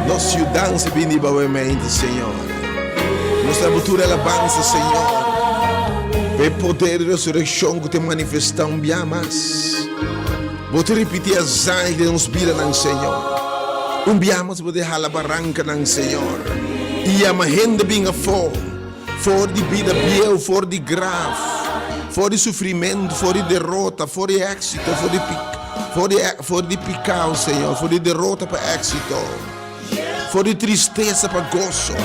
Nos yudansa bini riba bo mente, Señor. Nos ta bo tur alabansa, Señor. Pa e poder di resureccion cu ta manifesta un bia mas. Bo ta ripiti hazaña den nos bidanan, Señor. Un bia mas bo ta hala barancanan, Señor. Y yama hende bin afo. For di bida bieu, for di graf, for di sufrimentu, for di derota, for di éxito, for di for di for di picao, Señor, for di derota pa éxito, for di tristesa pa goso,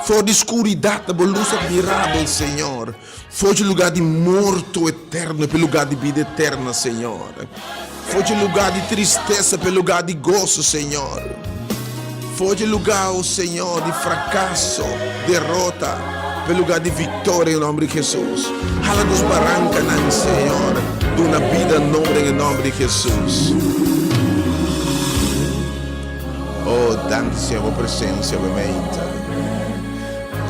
for di scuridad na bo luz admirabel, Señor, for di lugar di morto eterno pa e lugar di bida eterna, Señor. For di lugar di tristesa pa e lugar di goso, Señor. For di lugar, oh Señor, di fracaso, derota, pa e lugar di victoria en nomber di Jesus. Hala nos barancanan, Señor. Duna bida nobo den e nomber di Jesus. Oh, danki, Señor, bo presencia, bo mente.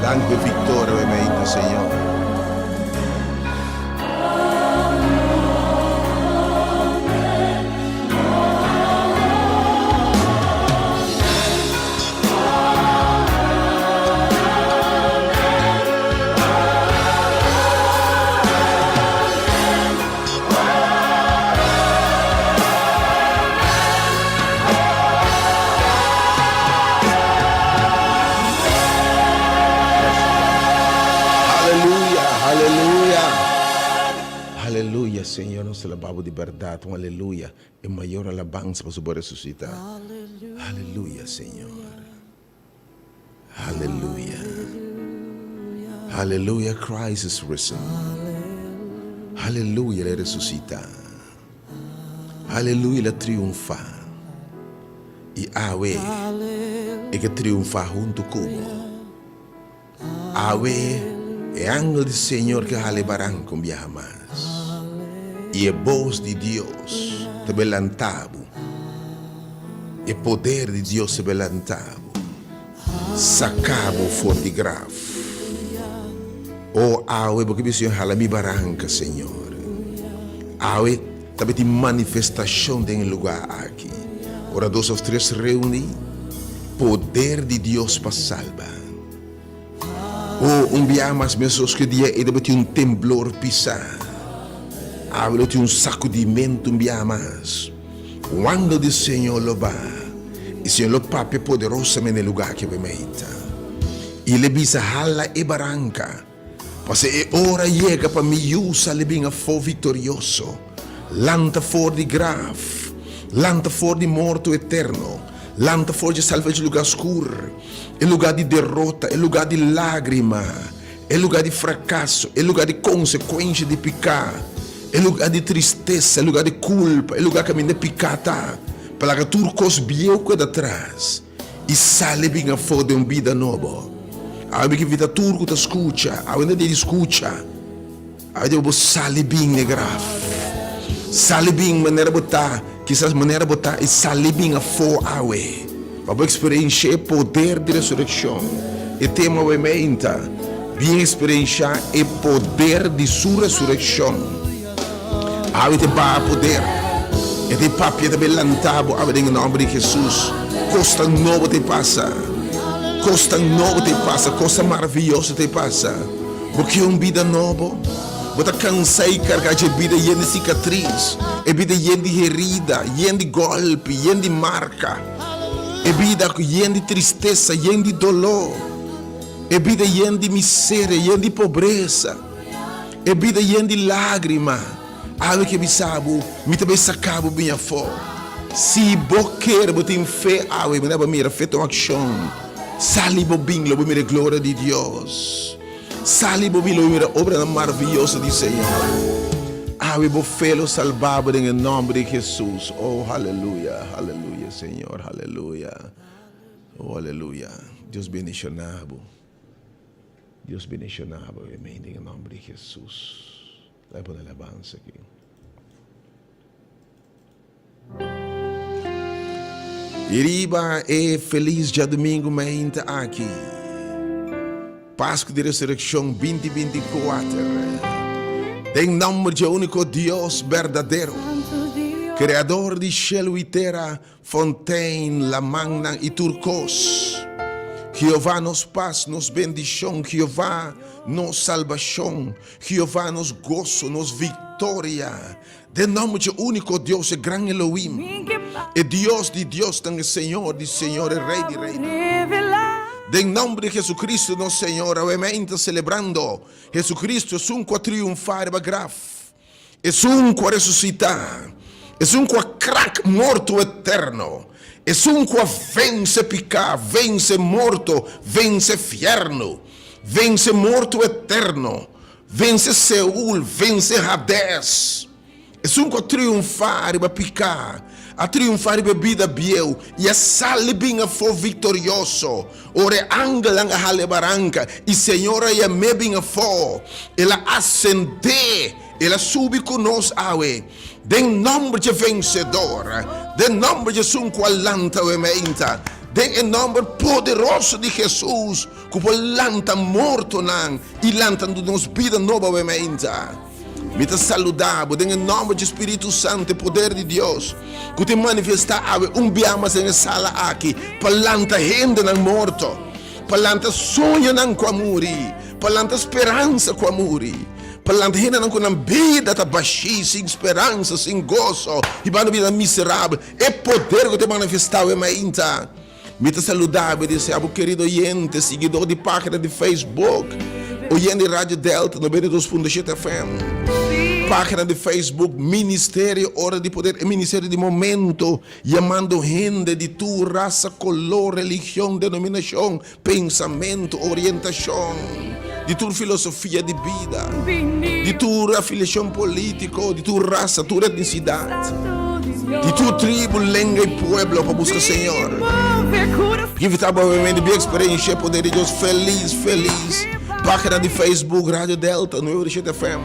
Danki pa e victoria, bo mente, Señor. Aleluya, aleluya. Aleluya, Señor, nos ta alabá bo di bèrdat. Un aleluya, e mayor alabansa pasobra bo a resusitá. Aleluya, Señor. Aleluya. Aleluya, Christ is risen. Aleluya, el a resusitá. Aleluya, el a triunfá. I awe e ke triunfá huntu ku bo. Awe e angel di Señor ke hala e baranka un biaha mas, i e bos di Dios ta be lanta bo, e poder di Dios ta be lanta bo, saka bo for di graf. O awe bo ke bisa Señor, hala mi baranka, Señor. Awe ta be tin manifestashon den e lugar aki. Ora dos of tres reuni, poder di Dios pa salba. O un bia mas mesos ku e dia ei tabatin un temblor pisá. Awe lo tin un sakudimentu un bia mas. Wando di Señor lo ba, i Señor lo papia poderosamente na e lugá aki awe-meita. I el a bisa, Hala e baranka, pasobra e ora a yega pa mi yu sali bin afó viktorioso. Lanta for di graf, lanta for di morto eterno, lanta for dje salva dje lugá skur. E lugá di derota, e lugá di lágrima, e lugá di frakaso, e lugá di konsekuensha di piká, e lugá di tristesa, e lugá di kulpa, e lugá kaminda piká ta, pa laga tur kos bieu keda atras i sali bin afó den un bida nobo. Awe mi ke invitá tur ku ta skucha, awe no ta dia di skucha. Ai Dios, bo sali bin e graf. Sali bin manera bo ta, kisas manera bo ta i sali bin afó awe pa bo eksperenshá e poder di resurekshon. E tema awe meinta, Bin eksperenshá e poder di su resurekshon. Awe ta baha poder. E ta e papia ta bin lanta bo awe den e nòmber di Hesus. Kosnan nobo ta pasa. Kosnan nobo ta pasa. Kosnan maravioso ta pasa. Bo ke un bida nobo? Bo ta kansa i karga dje bida yen di sikatris, e bida yen di herida, yen di gòlpi, yen di marka, e bida yen di tristesa, yen di doló, e bida yen di miseria, yen di pobresa, e bida yen di lágrima? Awe ke bisa bo, mi ta bai saka bo bin afó. Si bo kere, bo tin fe awe, mi ta bai mira fe ta un akshon. Sali bo bin, lo bo mira e gloria di Dios. Sali bo bin, lo bo mira obranan maravioso di Señor. Awe bo fe lo salba bo den e nomber di Jesus. Oh, haleluya, haleluya, Señor, haleluya. Oh, haleluya. Dios bendiciona bo. Dios bendiciona bo, amen, den e nomber di Jesus. Laga pone alabansa aki. I riba e felis djadumingu mainta aki, Pasku di Resurekshon 2024, den nòmber dje úniko Dios berdadero. Kreador di shelu i tera, fontein, lamannan i tur kos. Jehová nos pas, nos bendishon, Jehová nos salbashon, Jehová nos goso, nos viktoria. Den nòmber dje úniko Dios, e gran Elohim, e Dios di diosnan, e Señor di señor, e Rei di reinan. Den nòmber di Jesucristo nos Señor, awe mei ta selebrando Jesucristo, esun ku a triunfá riba graf, esun ku a resusitá, esun ku a krak morto eterno, esun ku a vense piká, vense morto, vense fièrnu, vense morto eterno, Vense Seul, vense Hades. Esun ku a triunfá riba piká, a triunfá riba e bida bieu i a sali bin afó viktorioso. Ora e angelnan a hala e baranka i Señor a yam'é bin afó, el a asendé, el a subi ku nos awe. Den nòmber dje vensedor, den nòmber dje esun ku a lanta awe meinta, den e nòmber poderoso di Hesus ku por lanta mortonan i lanta nos bida nobo awe meinta. Mi ta saluda bo den e nòmber dje Spiritu Santu, e poder di Dios ku tin manifestá awe un bia mas den e sala aki pa lanta hendenan morto, pa lanta soñonan ku a muri, pa lanta speransa ku a muri. Pa lanta hendenan ku nan bida ta bashí, sin speransa, sin goso, hibando bida miserabel. E poder ku ta manifestá awe mainta. Mi ta saludá bo i desea bo kerido oyente, siguidó di página di Facebook, oyente di Radio Delta 92.7 FM, página di Facebook Ministerio Ora di Poder, e ministerio di momento, yamando hende di tur rasa, koló, religion, denominashon, Pensamentu, orientashon, di tur filosofia di bida, di tur afiliashon polítiko, di tur rasa, tur etnisidat, di tur tribu, lenga i pueblo pa buska Señor. Invitá bo obviamente bi eksperensha e poder di Dios. Felis, felis. Página di Facebook Radio Delta 97 FM.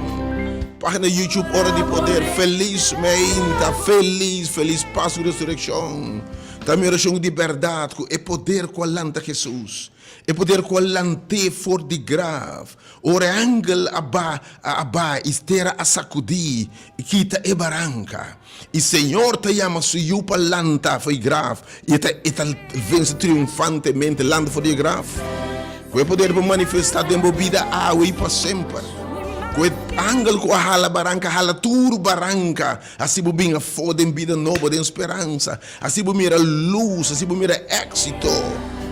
Página YouTube Ora di Poder. Felis meinta, felis, felis Pasku Resurekshon. Ta mi orashon di bèrdat ku e poder ku a lanta Hesus, e poder ku a lant'é for di graf, ora e angel a ba a bai i tera a sakudí i kita e baranka, i Señor ta yama su Yu pa lanta for di graf, i e ta e ta vense triunfantemente lanta for di e graf. Ku e poder por manifestá den bo bida awe i pa semper. Ku e angel ku a hala baranka hala tur baranka. Asi bo bin afó den bida nobo, den speransa. Asi bo mira lus, asi bo mira éksito.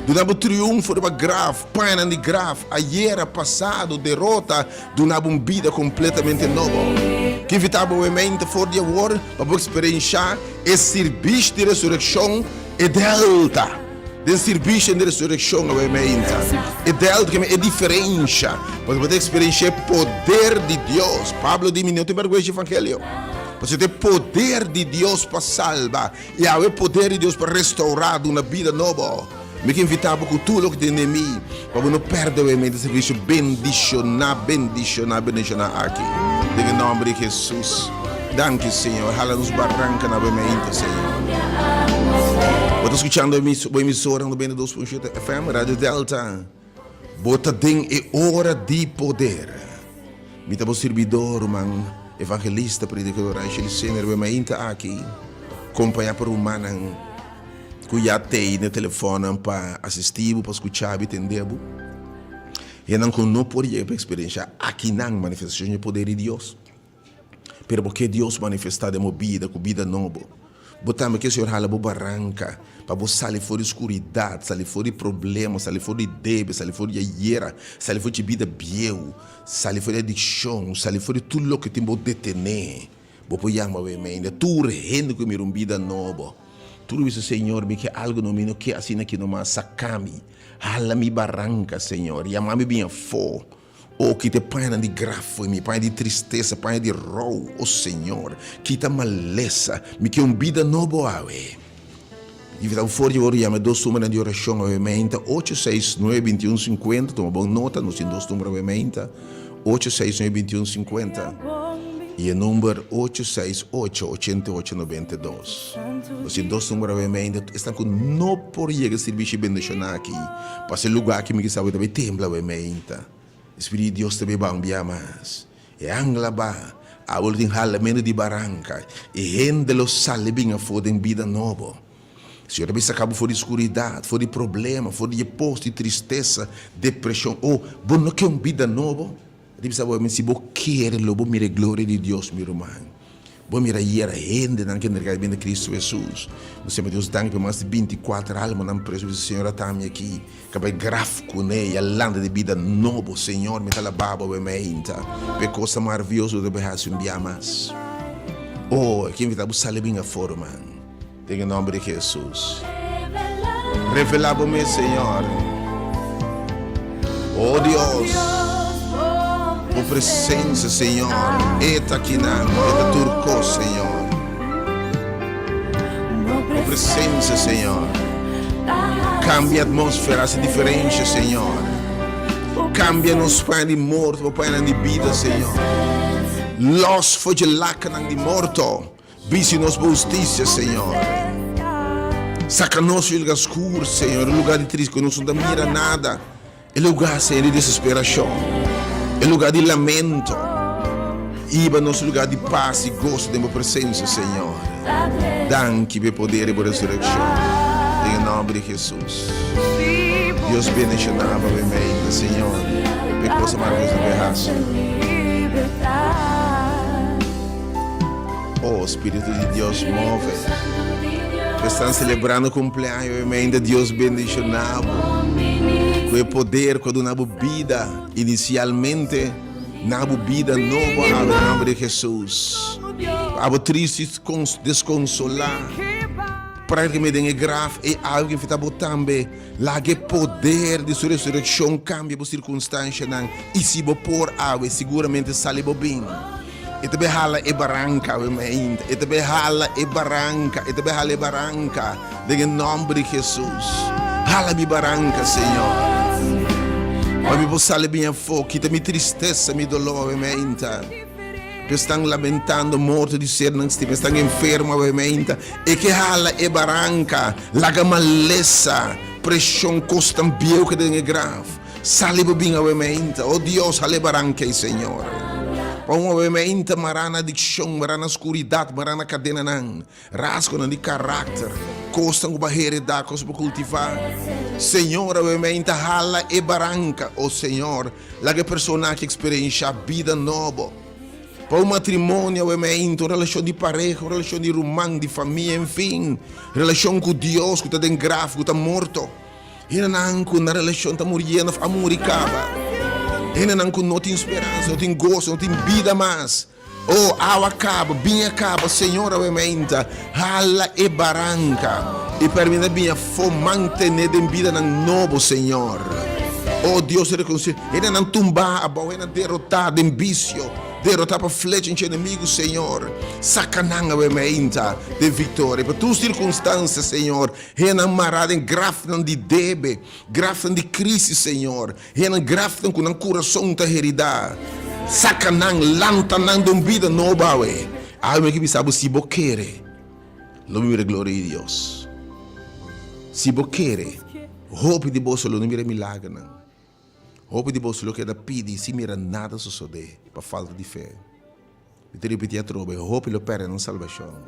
Duna bo triunfo riba graf, pañanan di graf, ayera, pasado, derota, duna bo un bida kompletamente nobo. Ke invitá bo mente for di awor pa bo eksperenshá e sirbishi di resurekshon, e delta. Den sirbishi di resurekshon awe meinta. E delta ke men e diferensha. Pasobra bo ta eksperenshá e poder di Dios. Pablo di, Mi no tin bèrgwensa di evangelio. Pasobra ta e poder di Dios pa salba. I awe e poder di Dios pa restourá, duna bida nobo. Mi ke invitá bo ku tur loke tin den mi, pa bo no pèrdè awe meinta servisio bendishoná, bendishoná, bendishoná aki. Den e nòmber di Hesus. Danki Señor. Hala nos barankanan awe meinta, Señor. Bo ta skuchando bo emisora 92.7 FM, Radio Delta. Bo ta den e ora di poder. Mi ta bo sirbidor, ruman evangelista, predikador Angel Sener, bo mainta aki, kompañá pa rumannan ku ya tei na telefònnan pa asistí bo, pa skuchá bo i tendé bo. Hendenan ku no por yega pa eksperenshá akinan manifestashon di e poder di Dios. Pero bo ke Dios manifestá den bo bida ku bida nobo. Bo tambe ke Señor hala bo baranka pa bo sali for di skuridat, sali for di problema, sali for di debe, sali for di ayera, sali for di bida bieu, sali for di adikshon, sali for di tur loke tin bo detené. Bo por yama awe meinda tur hende ku mira un bida nobo. Tur bisa, Señor, mi ke algu no, mi no ke asina aki nomas. Saka mi, hala mi baranka, Señor. Yama mi bin afó. O, kita e pañanan di graf fo'i mi, paña di tristesa, paña di rou, o Señor, kita malesa, mi ke un bida nobo awe. I ta for di ora yama e dos numbernan di orashon awe meinta, ocho seis nuebe binti un sinkuenta, tuma bon nota, nos tin dos number awe meinta, ocho seis nuebe binti un sinkuenta, i e number ocho seis ocho ochenta i ocho nobenta i dos. Nos tin dos number awe meinta, esnan ku no por yega sirbishi bendishoná aki, Pasa e lugá ki mi ke sa bo ta bai tembla awe meinta. E Spiritu di Dios ta bai bambia mas. E angel a ba. Awe lo tin halamentu di baranka i hende lo sali bin afó den bida nobo. Señor ta bin saka bo for di skuridat, for di problema, for di e pos di tristesa, depreshon. Oh, bo no ke un bida nobo? E ta bisa bo, si bo kere lo bo mira e gloria di Dios, mi ruman. Bo mira ayera hendenan ke entrega bida na Cristo Jesus. Nos ta Dios danki pa mas di binti kuater almanan preso. Bisa, Señor, ata mi aki, ka bai graf kuné i a lanta di bida nobo. Señor, mi ta alabá bo awe meinta pa e kosnan maravioso ku bo ta bai hasi un bia mas. Oh, e ke invitá bo sali bin afó, ruman. Den e nomber di Jesus. Revela bo mes, Señor. Oh Dios, bo presencia, Señor, e ta akinan, e ta tur cos, Señor. Bo presencia, Señor. Cambia atmósfera, haci diferencia, Señor. Cambia nos paña di morto pa pañanan di bida, Señor. Los for dje lakanan di morto. Bisti nos bo hustisia, Señor. Saca nos di e lugar skur, Señor, e lugar di triste ku nos no ta mira nada, e lugar, Señor, di desesperacion, e lugar di lamento. Hiba nos lugar di pas i goso den bo presencia, Señor. Danki pa e poder di bo resureccion. Den e nomber di Jesus. Dios bendiciona bo awe, Señor, pa e cosa maravilloso ku bo a haci. Oh, Spiritu di Dios move. Esnan celebrando cumpleaños hoy mainta, Dios bendiciona bo. Cu e poder cu a duna bo bida inicialmente, na bo bida nobo awe den nomber di Jesus. Abo triste y desconsola, practicamente den e graf, e awe cu infecta bo tambe. Laga e poder di su resureccion cambia bo circunstancianan y si bo por awe, siguramente sali bo bin. E ta bay hala e baranka awe mainta. E ta bay hala e baranka. E ta bay hala e baranka den e nomber di Jesus. Hala mi baranka, Señor. Pa mi por sali bin afó. Kita mi tristesa, mi dolor awe mainta. Esnan lamentando morto di sernan stima, esnan enfermo awe mainta. E ke hala e baranka. Laga malesa, preshon, kosnan bieu keda den e graf. Sali bo bin awe meinta. O Dios, hale baranka ei, Señor. Pa un awe meinta mará na adikshon, mará na skuridat, mará na kadenanan, rasgonan di karakter, kosnan ku bo a heredá, kos ku bo a kultivá. Señor, awe meinta hala e baranka. O Señor, laga e persona aki eksperenshá bida nobo. Pa un matrimonio awe meinta, un relashon di pareha, un relashon di ruman, di famia, enfin, relashon ku Dios ku ta den graf, ku ta morto. Hendenan ku nan relashon ta muriendo òf a muri kaba. Hendenan ku no tin speransa, no tin goso, no tin bida mas. O, awa kaba, biña kaba, Señor awe meinta, hala e baranka i permita biña afó mantené den bidanan nobo, Señor. O Dios rekonsilia hendenan tumbá abou, hendenan derotá den bisio, derotá pa flecha dje enemigu, Señor. Saka nan awe meinta den viktoria pa tur sirkunstansia, Señor. Hennan mará den grafnan di debe, grafnan di crisis, Señor. Hennan grafnan cu nan curason ta heridá. Saca nan, lanta nan den un bida nobo awe. Awe mi ke bisa bo, si bo kere, lo bo mira gloria di Dios. Si bo kere, hopi di boso lo no mira milagernan. Hopi di boso lo keda pidi sin mira nada sosode pa falta di fe. Mi ta ripití atrobe, hopi lo pèrdè nan salbashon.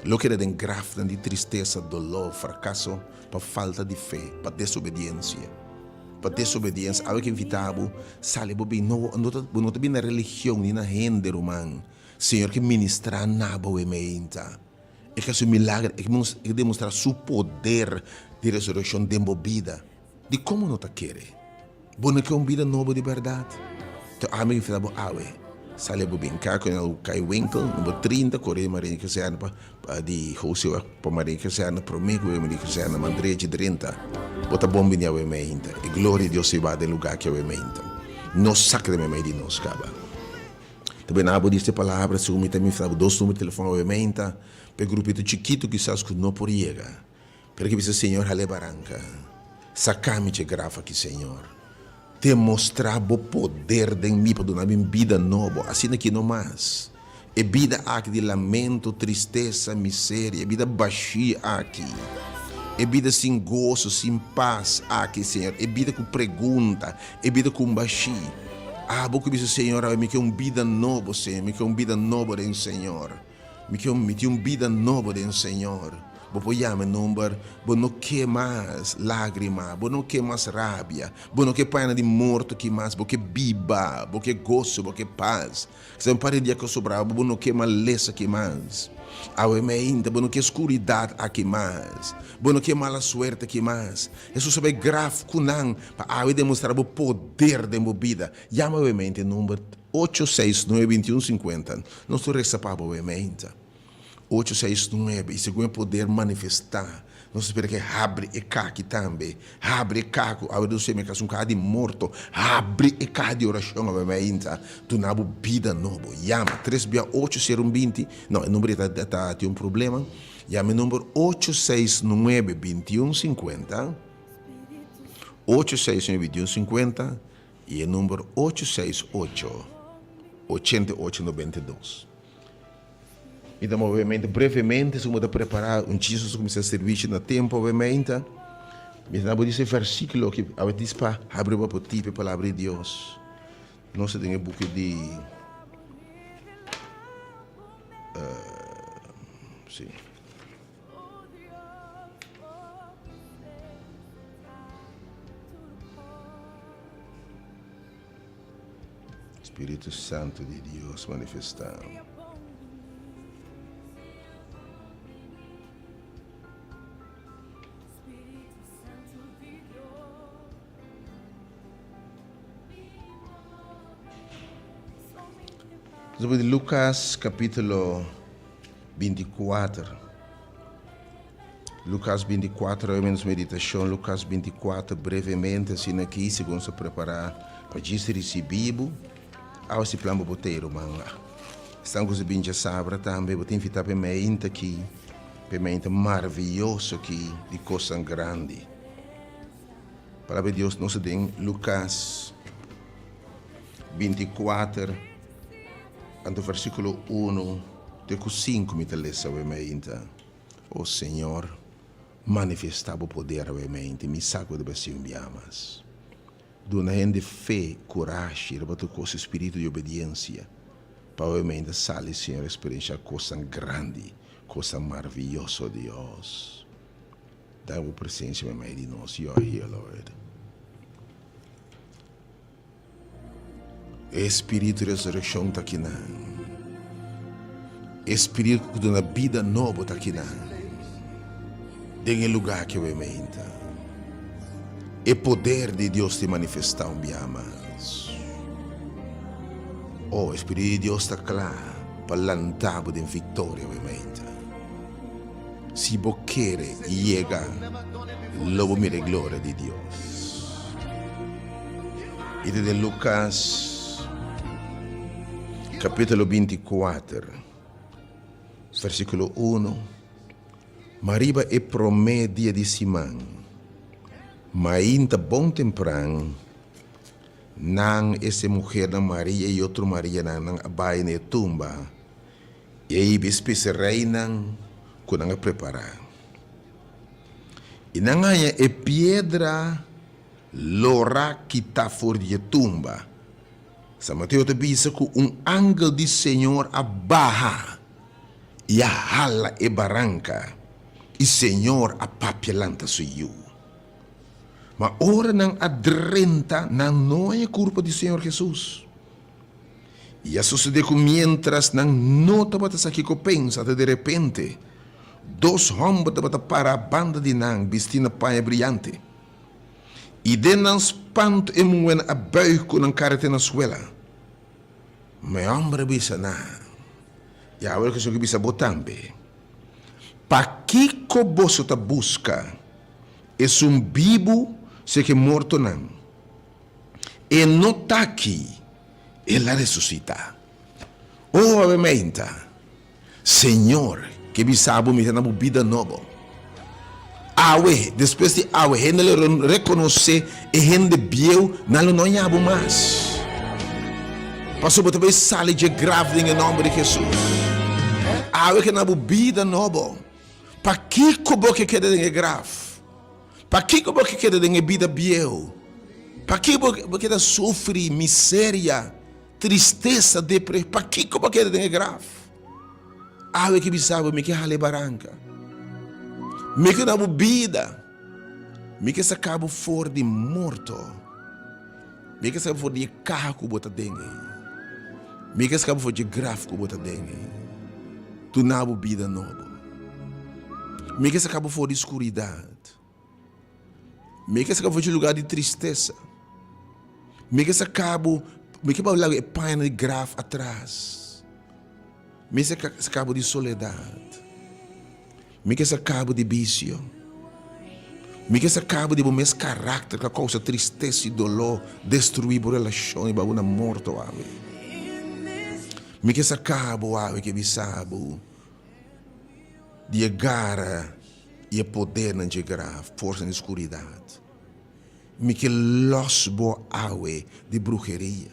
Lo keda den grafnan di tristesa, doló, frakaso pa falta di fe, pa desobediensia. Pa desobediensia. Awe ke invitá bo, sali bo bin. No, no ta, bo no ta bin na religion ni na hende, ruman. Señor ke ministrá na bo e meinta. E ke hasi un milager, e ke demostrá Su poder di resurekshon den bo bida. Dikon bo no ta kere? Bo no ke un bida nobo di bèrdat? Te ami ke fita bo awe, sali bo bin ka ku nan kai winkel number 30 kore di Maria Kazerne pa di Hoseweg pa Maria Kazerne prome ku Maria Kazerne man drechi drenta bo ta bon bini awe meinta e gloria di Dios ta ba den lugar aki awe meinta nos sak den meimei di nos kaba ta bini abo di este palabra segun mi ta mifta bo dos number di telefon awe meinta pa e grupito chikitu kisas ku no por yega. Pero ke bisa, Señor, hal'e baranka. Saka mi dje graf aki, Señor. Demostrá Bo poder den mi pa duna mi un bida nobo, asina ki no mas. E bida aki di lamento, tristesa, miseria, e bida bashí aki, e bida sin goso, sin pas aki, Señor, e bida ku pregunta, e bida ku un bashí. Abo ku bisa Señor awe mi ke un bida nobo Señor, mi ke un bida nobo den Señor. Mi ke mi tin un bida nobo den Señor. Bo por yama e nomber, bo no ke mas lágrima, bo no ke mas rabia, bo no ke paña di morto ki mas, bo ke biba, bo ke goso, bo ke pas. Sa un par di dia ku sobra bo, bo no ke malesa ki mas. Awe meinta, bo no ke skuridat aki mas, bo no ke mala suerte ki mas. Hesus a bai graf ku nan pa awe demostrá bo poder den bo bida. Yama awe meinta e number ocho seis nuebe bintiun sinkuenta. Nos tur resa pa bo awe meinta. Ocho seis nuebe i segun e poder manifestá nos ta spera ke habri e kaha aki tambe. Habri e kaha ku awe Dios seme kas un kaha di morto. Habri e kaha di orashon awe meinta. Duna bo bida nobo. Yama tres bia ocho sero un binti. No, e number ei ta tin un problema. Yama e number ocho seis nuebe bintiun sinkuenta, ocho seis nuebe bintiun sinkuenta, i e number ocho seis ocho, ochenta i ocho nobenta i dos. Mi ta obviamente brevemente su bo ta prepara un chis su kuminsá servisio na tempu obviamente. Mi ta bo disi e versikulo aki awe dis pa habri bo apotipo e palabra di Dios. Nos ta den e buki di Si. Spiritu Santu di Dios manifestá. Nos a di Lucas capítulo 24. Lucas 24, hoy nos meditación, Lucas 24, brevemente, asina aki, segun se prepara pa djis ricibi bo, awa si plan bo boteiro, man. Esnan ku se bin djasabra tambe, bo ta invita pa e meinta aki, pa e meinta maravilloso aki di kosnan grandi. Palabra di Dios nos ta den Lucas 24, anto versiculo uno te cu sinku mi ta lesa awe meinta. O Señor, manifesta bo poder awe meinta, mi sa cu bo ta besi un bia mas. Duna hende fe, curashi, riba tur cos spiritu di obediencia, pa awe meinta sali Señor experiencia cosnan grandi, cosnan maravilloso, Dios. Da bo presencia meimei di nos. You are here, Lord. E spiritu di resurreccion ta akinan. E spiritu ku duna bida nobo ta akinan. Den e lugar aki awe meinta. E poder di Dios ta manifesta un bia mas. Oh, e spiritu di Dios ta kla pa lanta bo den victoria awe meinta. Si bo kere yega, lo bo mira e gloria di Dios. I ta den Lukas kapítulo binti kuater, versíkulo unu, Ma riba e promé dia di siman, mainta bon tempran, nan, esta e muhernan Maria i otro Marianan, nan a bai na e tumba. I a hiba e spesereinan ku nan a prepará. I nan a haña e piedra lorá kitá for di e tumba. San Mateo ta bisa ku un angel di Señor a baha i a hala e baranka, i Señor a papia lanta su yu. Ma ora nan a drenta, nan no haña kurpa di Señor Hesus. I a sosodé ku miéntras nan no tabata sa kiko pensa, ta derepente dos hòmber tabata pará banda di nan bistí na paña briante. I den nan spantu e muhénan a bùig ku nan kara te na suela. Ma e hòmber a bisa nan, I awor ku esaki bisa bo tambe, Pakiko boso ta buska esun bibu serka e mortonan? E no ta aki, el a resusitá. O awe meinta, Señor ke bisa bo mira na bo bida nobo. Awe, despues di awe, hende lo rekonosé e hende bieu, nan lo no haña bo mas. Pasobra bo ta bai sali dje graf den e nòmber di Hesus. Awe ke na bo bida nobo. Pakiko bo ke keda den e graf? Pakiko bo ke keda den e bida bieu? Pakiko bo bo keda sufri miseria, tristesa, depre, pakiko bo keda den e graf? Awe ke bisa bo mi ke hala e baranka. Mi ke duna bo bida. Mi ke saka bo for di morto. Mi ke saka bo for di e kaha ku bo ta den ei. Mi ke saka bo for di e graf ku bo ta den ei. Duna bo bida nobo. Mi ke saka bo for di skuridat. Mi ke saka bo for di lugar di tristesa. Mi ke saka bo, mi ke pa bo laga e paña di graf atras. Mi ke saka bo di soledat. Mi ke saka bo di bisio. Mi ke saka bo di bo mes karakter ku a kousa tristesa i doló, destruí bo relashon i ba bo na morto awe. Mi ke saka bo awe ke bisa bo di e gara i e podernan dje graf, forsanan di skuridat. Mi ke lòs bo awe di bruheria.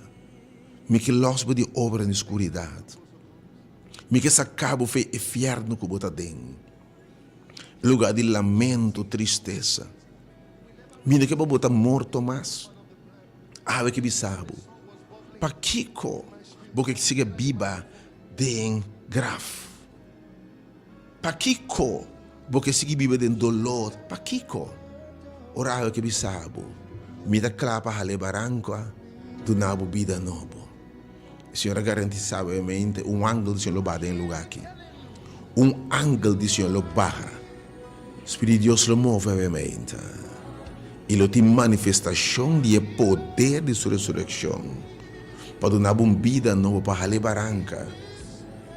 Mi ke lòs bo di obranan di skuridat. Mi ke saka bo fe e fièrnu ku bo ta den, e lugá di lamento, tristesa. Mi no ke pa bo ta morto mas. Awe ke bisa bo, pakiko bo ke sigui biba den graf? Pakiko bo ke sigui biba den doló? Pakiko? Ora awe ke bisa bo, mi ta kla pa hala e baranko a duna bo bida nobo. E Señor a garantisa obviamente un angel di Señor lo baha den e lugar aki. Un angel di Señor lo baha. Spiritu di Dios lo move obviamente. I lo tin manifestacion di e poder di su resureccion pa duna bo un bida nobo, pa hala e baranca,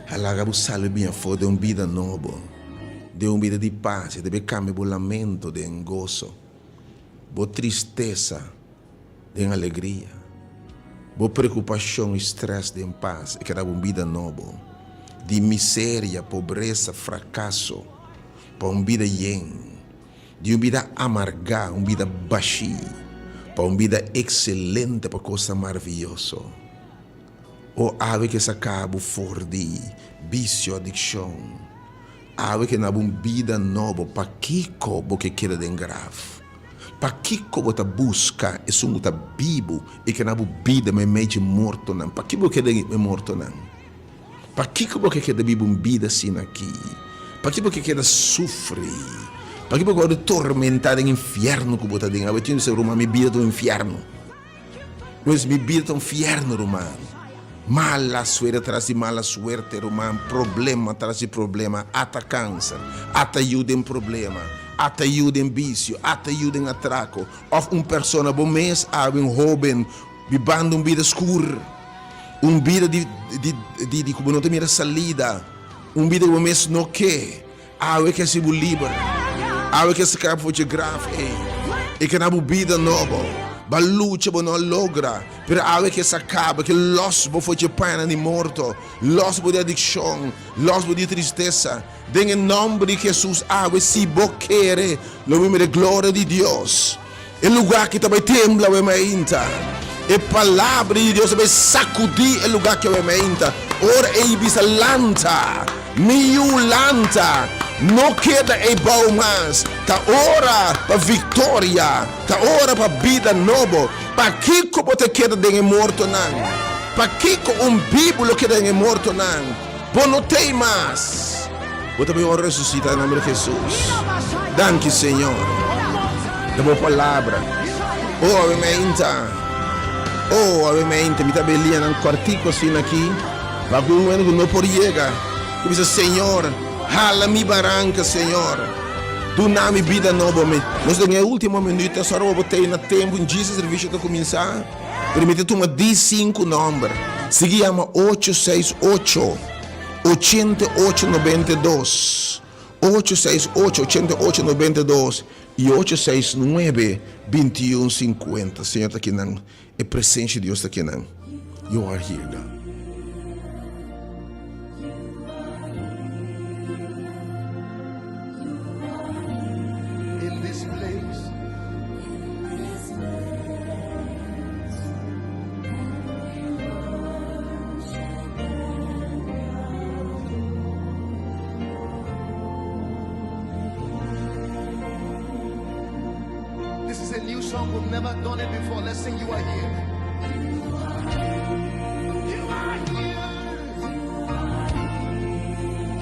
a laga bo sali bin afo den un bida nobo, den un bida di paz. E debe cambia bo lamento den goso, bo tristesa den alegria, bo preokupashon i strès den pas e keda bo un bida nobo, di miseria, pobresa, frakaso, pa un bida yen, di un bida amargá, un bida bashí, pa un bida ekselente, pa kosnan maravioso. O awe ke saka bo for di bisio, adikshon. Awe ke na bo un bida nobo, pakiko bo ke keda den graf? Pakiko bo ta buska esun ku ta bibu i ke na bo bida meimei dje mortonan? Pakiko bo keda den e mortonan? Pakiko bo ke keda biba un bida asina aki? Pakiko bo ke keda sufri? Pakiko bo ke wòrdu tormentá den infiernu ku bo ta den? Awe tin bisa, Ruman, mi bida ta un infiernu. Pues mi bida ta un fierno, ruman. Mala suerte tras di mala suerte, ruman. Problema tras di problema. Ata kanser, ata yu den problema, ata yu den bisio, ata yu den atrako. Of un persona, bo mes awe, un hoben, bibando un bida skur. Un bida di, di, di, di ku bo no ta mira salida. Un bida ku bo mes no ke. Awe ke hasi bo liber. Awe ke saka bo for dje graf ei. E ke na bo bida nobo. Bo a lucha, bo no a logra. Pero awe ke saka bo, ke los bo for dje pañanan di morto. Los bo di adikshon. Los bo di tristesa. Den e nòmber di Hesus awe, si bo kere, lo mi mira e gloria di Dios. E lugá aki ta bai tembla awe mainta. E palabra di Dios ta bai sakudí e lugá aki awe mainta. Ora ei bisa, Lanta, mi yu, lanta! No keda ei bou mas. Ta ora pa viktoria. Ta ora pa bida nobo. Pakiko bo ta keda den e mortonan? Pakiko un bibu lo keda den e mortonan? Bo no tei mas. Bo ta mihor resusita den nomber di Jesus. Danki Señor da bo palabra. Oh awe meinta. Oh awe meinta mi ta bay lia nan cuartico asina aki pa cu un hende cu no por yega cu bisa Señor hala mi baranca Señor duna mi bida nobo mi nos den e ultimo minuto soro bo tei na tempo djis e servicio ta cuminsa. Pero mi ta tuma di sinku nòmber. Sigui yama ocho seis ocho, ochenta i ocho nobenta i dos, ocho seis ocho, ochenta i ocho nobenta i dos, i ocho seis nuebe, binti i un sinkuenta. Señor ta kinan. E presensia di Dios ta kinan. You are here, God. In this place. This is a new. song. We've never done it before. Let's sing You Are Here. You are here.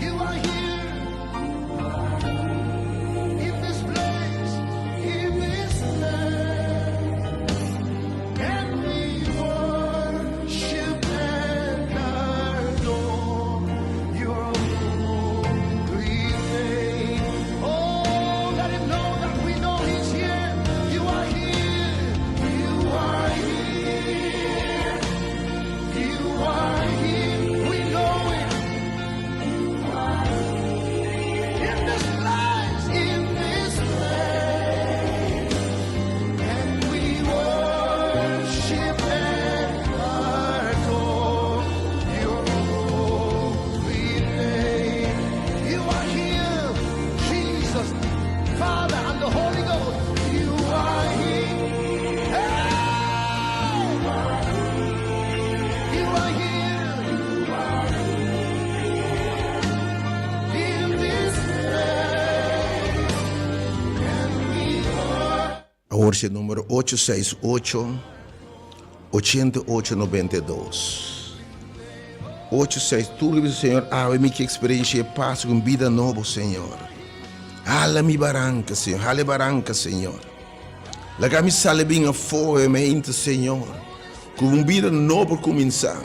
You are here. In this place. In this place. And we worship and adore your holy name. Oh, let him know that we know he's here. You are here. You are here. You are here. We know it. In this place, in this place. And we worship and adore your holy name. You are here, Jesus, Father, and the Holy Ghost. You are here. Hey! You are here. In this place. And we are. Awor si e numero 868 8892. 86 Tur lo bisa Señor awe mi ke experiencia e pas ku un bida nobo Señor. Hala mi baranka Señor, hala e baranka Señor. Laga mi sali bin afo e mente Señor ku un bida nobo kuminsá.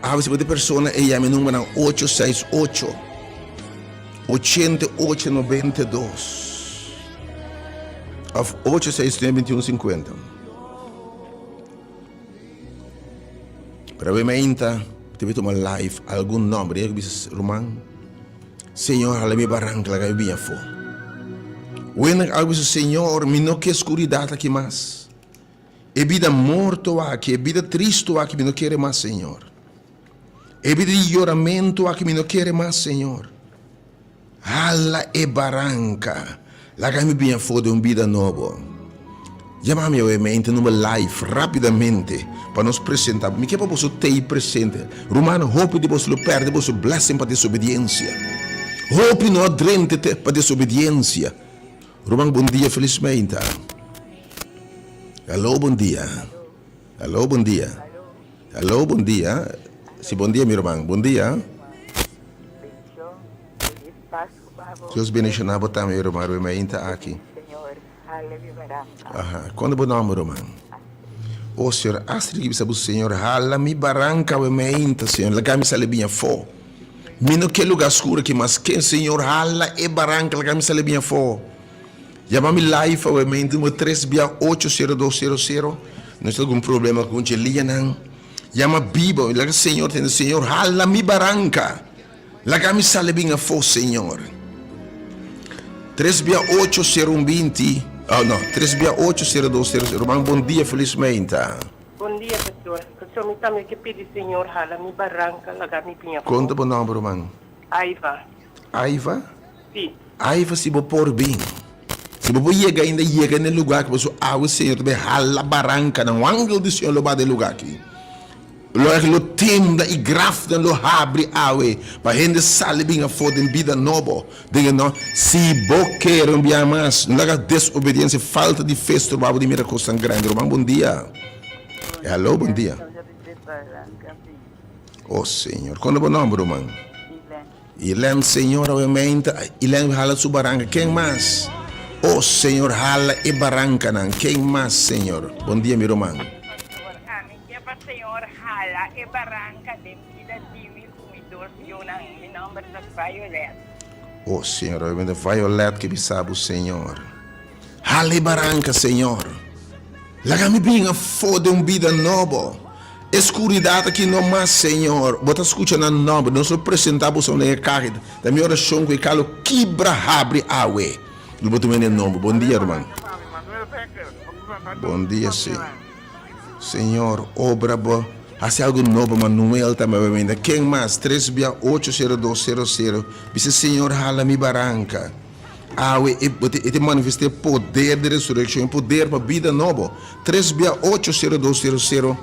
Awe si bo ta e persona e yama e numbernan 868 8892 of 869 2150. Pero awe mainta te bi tuma live algun nomber y bisa ruman Señor hala mi baranca laga mi bin afo. Wena algo bisa Señor mi no ke scuridad aki mas. E bida morto aki, e bida tristo aki mi no kere mas Señor. E bida di yoramento aki mi no kere mas Señor. Hala e baranka, laga mi bin afó den un bida nobo. Yama mi awe mente number live rapidamente pa nos presenta. Mi ke pa boso tei presente. Rumannan, hopi di boso lo perde boso blessing pa desobediencia. Hopi no a drente te pa desobediencia. Ruman, bon dia, felis meinta. Hallo, bon dia. Hallo, bon dia. Hallo, bon dia. Si, bon dia, mi ruman. Bon dia. Dios bendiciona bo tambe, ruman. Rui mainta aki. Aha. Cuando bo nomber, ruman? Oh, Señor, Astrid ki bisa bo, Señor, hala mi baranca we mainta, Señor. Laga mi sali bin afó. Mi no ke lugar scuro aki mas. Ken, Señor, hala e baranca, laga mi sali bin afó. Yama mi live awe mainta, numero tres bia ocho sero dos sero sero. No tin algun problema cu dje lianan. Yama bibo, laga Señor tende, Señor, hala mi baranca. Laga mi sali bin afó, Señor. Tres bia ocho sero un binti, oh no, tres bia ocho sero dos sero sero. Ruman, bon dia, felis meinta. Bon dia, pastor. Pastor, mi tambe ke pidi Señor hala mi baranca, laga mi bin afó. Kon ta bo nomber, ruman? Aiva. Aiva? Si. Aiva, si bo por bin. Si bo por yega ainda, yega na e lugar aki, pasobra awe Señor ta bay hala barancanan. Un angel di Señor lo baha den e lugar aki. Lo e lo tembla i grafnan lo habri awe pa hende sali bin afó den bida nobo den e no. Si bo kere un bia mas, no laga desobediensia i falta di fe stroba bo di mira kosnan grandi. Ruman, bon dia. Hello, bon dia. Oh, Señor. Kon ta bo nomber, ruman? Ilen, Señor, awe meinta. Ilen hala su baranka. Ken mas? Oh, Señor, hala e barankanan. Ken mas, Señor? Bon dia, mi ruman. Pastor, ami ke pa Señor hala e baranka den bida di mi ku mi dos yunan. Mi nomber ta Violet. Oh, Señor, awe meinta Violet ke bisa bo, Señor. Hala e baranka, Señor. Laga mi bin afó den un bida nobo. E skuridat aki no mas, Señor. Bo ta skucha nan nòmber. Nos lo presentá boso den e kaha. Ta mi orashon ku e kaha lo kibra habri awe. Lo bo tuma den e nòmber. Bon dia, ruman. Bon dia, sí. Señor, obra bo. Hasi algu nobo. Manuel tambe a bini. Ken mas? Tres bia ocho sero dos sero sero. Bisa, Señor, hala mi baranka. Awe e bo e ta manifestá e poder di resurekshon, e poder pa bida nobo. Tres bia ocho sero dos sero sero.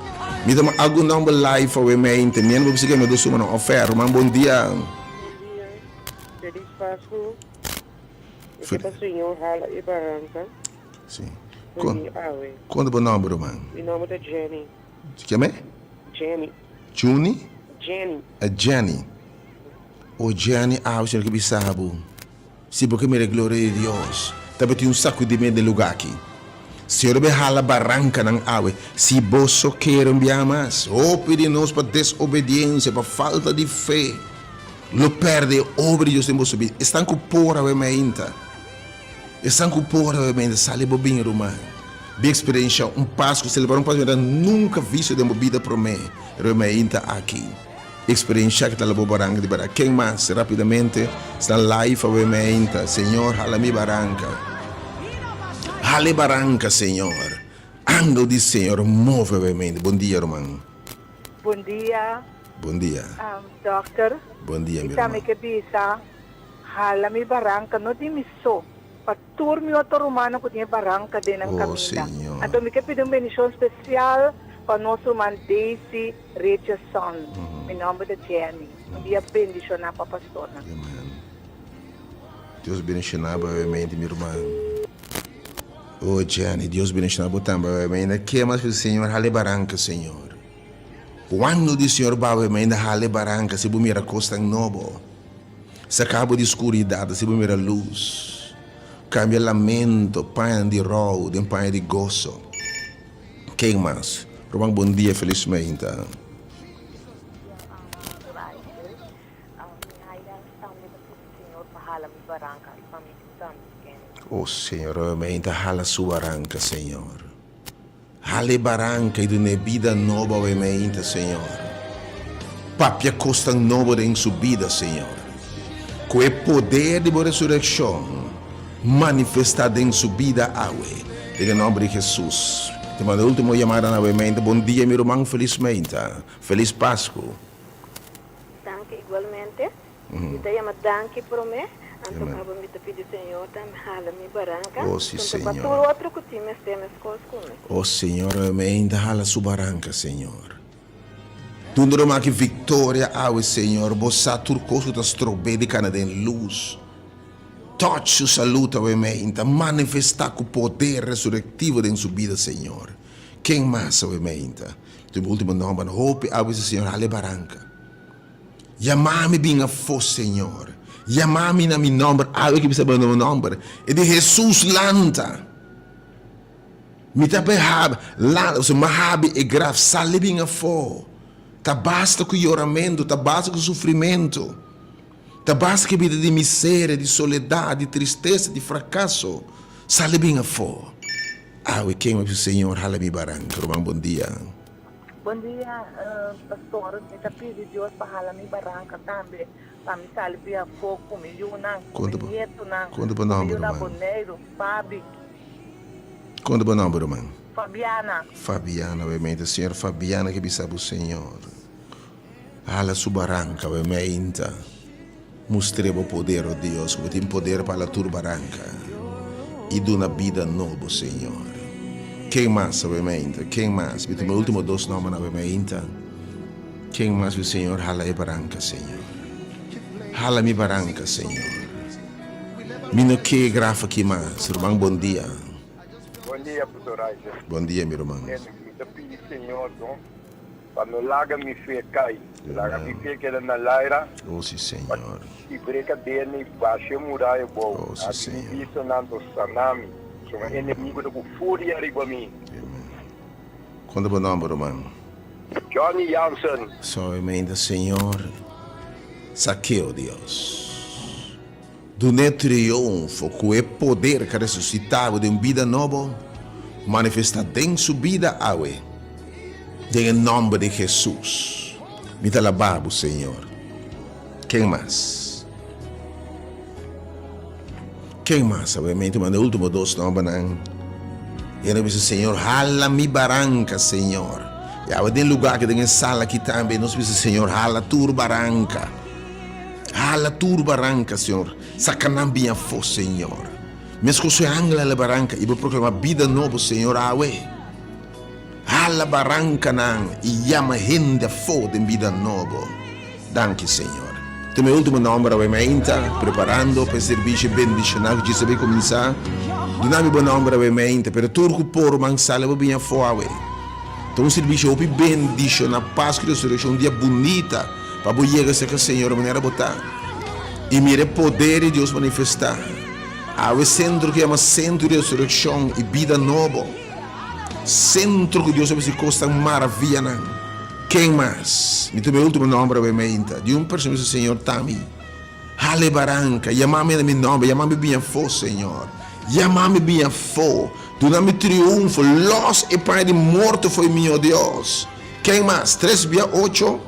Mi ta algun nomber live awe mente. Mi no por bisa ke mi a suma nan ofer. Ruman bon dia. Bon dia. Felis Pasku. Mi ke pa Señor hala e baranka. Si. Bon dia awe. Kon ta bo nòmber ruman? Mi nòmber ta Jenny. Keme? Jenny. Juni? Jenny. A Jenny. O Jenny awe Señor ke bisa bo. Si bo ke mira e gloria di Dios, tabatin un sakudiment den lugá aki. Señor a bin hala barankanan awe. Si boso kere un biaha mas, hopi di nos pa desobediensia, pa falta di fe, lo pèrdè e obra di Dios den boso bida. Esnan ku por awe mainta, esnan ku por awe mainta, sali bo bin, ruman. Bin eksperenshá un Pasku, selebrá un Pasku manera nunka visto den bo bida promé, awe mainta aki. Experiencia ki ta la bo baranka di berdad. Ken mas? Rapidamente sta live awe meinta. Señor hala mi baranka. Hala e baranka Señor. Angel di Señor move awe meinta. Bon dia ruman. Bon dia. Bon dia. Dokter. Bon dia mi Mi tambe ruman. ke bisa hala mi baranka no di mi so pa tur mi otro rumannan ku tin e baranka den nan Oh kaminda. Señor. Anto mi ke pidi un bendishon spesial pa nos ruman Daisy Richardson. Mi nomber ta Jenny. Un dia bendishoná pa pastornan. Amen. Dios bendishoná bo obviamente mi ruman. Oh Jenny, Dios bendishoná bo tambe obviamente. Ke mas ku Señor hale baranka Señor. Cuando di Señor ba obviamente hale baranka si bo mira kosnan nobo. Saka bo di skuridat si bo mira lus. Kambia lamento, paña di rou den paña di goso. Ken mas? Ruman bon dia felismente. Oh Señor, obviamente hala su baranka, Señor. Hala e baranka i dun'é bida nobo obviamente, Señor. Papia kosnan nobo den su bida, Señor. Ku e poder di bo resurekshon manifestá den su bida awe, den e nòmber di Hesus. Te manda e último yamada na obviamente. Bon dia mi ruman, felis meinta. Felis Pasku. Danki igualmente. Mi ta yama danki prome, anto kaba mi ta pidi Señor tambe hala mi baranka, Oh si junto pa Señor. tur otro ku tin mester meskos ku mi. Oh Señor, obviamente hala su baranka, Señor. Duna lo maki victoria awe Señor bo sa tur cos cu ta strob'é di cana den luz touch su salud awe meinta manifesta cu poder resurectivo den su bida Señor ken mas awe meinta tin bo ultimo nomber hopi awe si Señor hale baranca yama mi bin afo Señor yama mi na mi nomber awe ki bisa bo nomber e di Jesus lanta. Mi ta bay habi, la, o sea, m'a habi e graf, sali bin afó. Ta basta ku yoramentu, ta basta ku sufrimentu. Ta basta ku e bida di miseria, di soledat, di tristesa, di frakaso. Sali bin afó. Awe ken mi bisa, Señor, hala mi baranka. Ruman, bon dia. Bon dia, pastor. Mi ta pidi Dios pa hala mi baranka tambe, pa mi sali bin afó ku mi yunan, ku mi nietunan, ku mi yunan Boneiru, Fabi. Kon ta bo nomber ruman? Fabiana. Fabiana obviamente señor Fabiana ke bisa bo señor hala su baranka obviamente mustre bo poder oh Dios ku bo tin poder pa hala tur baranka i duna bida nobo señor ken mas obviamente ken mas mi tuma e ultimo dos nombernan obviamente ken mas mi señor hala e baranka señor hala mi baranka señor. Mi no ke graf aki mas. Ruman bon dia. Bon dia Pastor Isaac. Bon dia mi ruman. Mi ta pidi Señor don pa no laga mi fe kai. Laga mi fe keda na laira. Oh si Señor. Pa kibre kadena i basha e muraya bou. Oh si Señor. Abi mi bistanan to sana mi. Pasobra enemigo ta ku furia riba mi. Amen. Kon ta bo nomber ruman? Johnny Jansen. Suavemente Señor. Sakeo Dios. Dun'é trionfo ku e poder k'a resusitá bo den un bida nobo, manifestá den su bida awe, den e nòmber di Hesus. Mi ta alabá bo, Señor. Ken mas? Ken mas? Awe mi ta manda e último dos nòmbernan. I nan a bisa, Señor, hala mi baranka, Señor. I awe den lugá aki, den e sala aki tambe, nos bisa, Señor, hala tur baranka. Hala tur baranka, Señor. Saka nan bin afó, Señor. Meskos su e angel hala baranka i bo proklamá bida nobo, Señor, awe. Hala barankanan i yama hende afó den bida nobo. Danki, Señor. Tuma e último nòmber awe mainta, preparando pa e servisio bendishoná ku djis a bin kuminsá. Duna mi bo nòmber awe mente, pero tur ku por man sali bo bini afó awe. Ta un sirbishi hopi bendishoná, Pasku di Resurekshon, un dia bunita pa bo yega serka Señor manera bo ta i mira e poder di Dios manifestá. Awe sentro ku yama Sentro di Resurekshon i Bida Nobo, sentro ku Dios a bisa kosnan maravianan. Ken mas? Mi tuma e ultimo nòmber awe meinta di un persona bisa Señor ta mi. Hala e baranka, yama mi na mi nòmber, yama mi bin afó, Señor. Yama mi bin afó. Duna mi triunfo, lòs e paña di morto fo'i mi, o Dios. Ken mas? Tres bia ocho,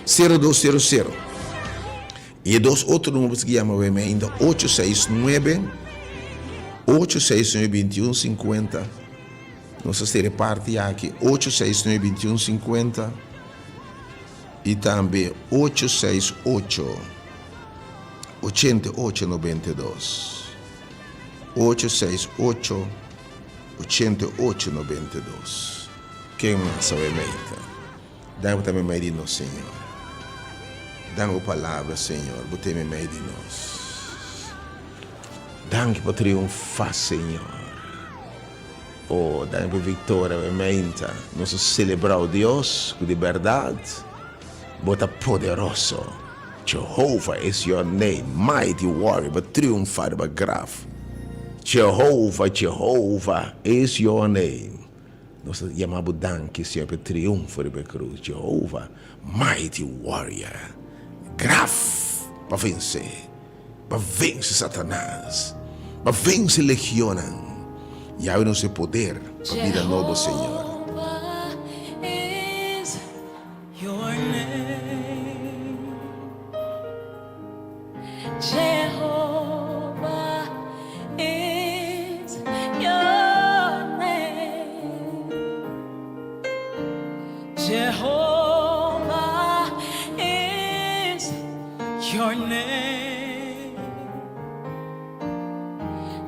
sero dos sero sero. I e dos otro number bo sigui yama awe mi ainda, ocho seis nuebe, ocho seis nuebe bintiun sinkuenta. Nos a sera e parti aki, ocho seis nuebe bintiun sinkuenta. I tambe ocho seis ocho, ochenta i ocho nobenta i dos. Ocho seis ocho, ochenta i ocho nobenta i dos. Ken mas awe meita? Dan bo ta meimei di nos, Señor. Dan bo palabra, Señor, bo ta meimei di nos. Danki pa triunfa, Señor. Oh, danki pa e victoria awe meinta. Nos a celebra, oh Dios, cu di berdad Bo ta poderoso. Jehovah is your name, mighty warrior, bo triunfa riba graf. Jehovah, Jehovah is your name. Nos ta yama Bo danki, Señor, pa e triunfo riba e cruz. Jehovah, mighty warrior, graf pa vence. Pa vense Satanas, pa vense legionnan. Yawe nos e poder pa bida nobo, Señor. Your name,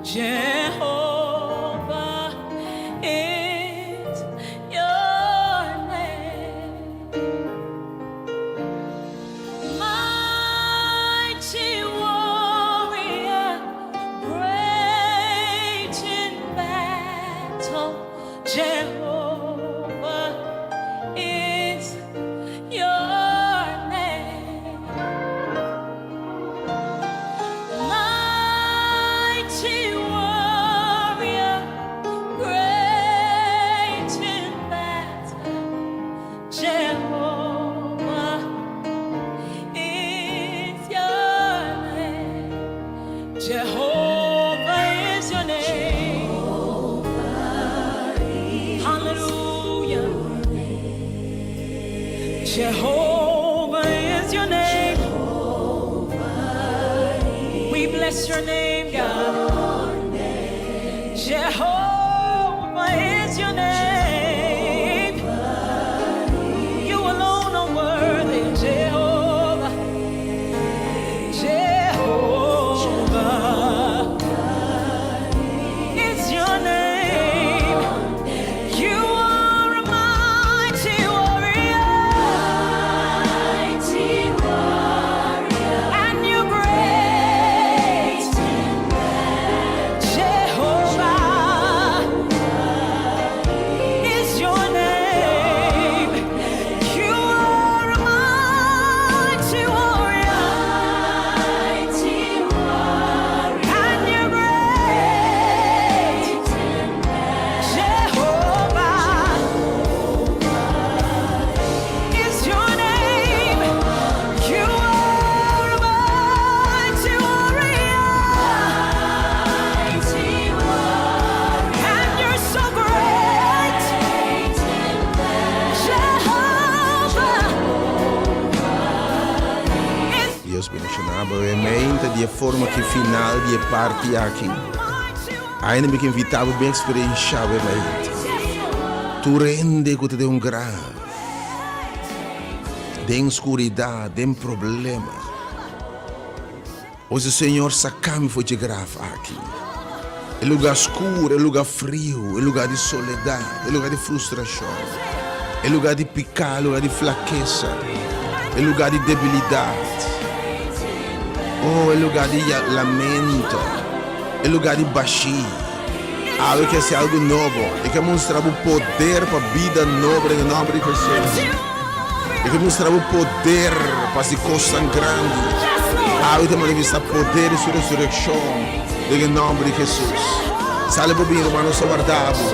Jehovah is your name. Mighty warrior, great in battle, Jehovah is your name. Mighty warrior, great in battle, Jehovah is your name. Jehovah is your name. Hallelujah. Jehovah is your name. We bless your name, God. Jehovah is your name. You alone are worthy, Jehovah. Jehovah is your name. You are a mighty warrior. And you're great. Jehovah is your name. You are a mighty warrior. And you're great. Jehovah is your name. You are a mighty warrior. And you're so great. Jehovah is Dios bendishoná bo mente di e forma ku final di e parti aki. Ainda mi ke invitá bo bin eksperenshá bo mente. Tur hende ku ta den un graf, den skuridat, den problema. Osi Señor saka mi for dje graf aki. E lugá skur, e lugá friu, e lugá di soledat, e lugá di frustrashon, e lugá di piká, e lugá di flakesa, e lugá di debilidat. Oh, e lugá di lamento, e lugá di bashí. Awe ke hasi algu nobo. E ke mustra bo poder pa bida nobo den e nòmber di Hesus. E ke mustra bo poder pa hasi kosnan grandi. Awe ta manifestá poder di su resurekshon den e nòmber di Hesus. Sali bo bin, ruman, nos ta warda bo.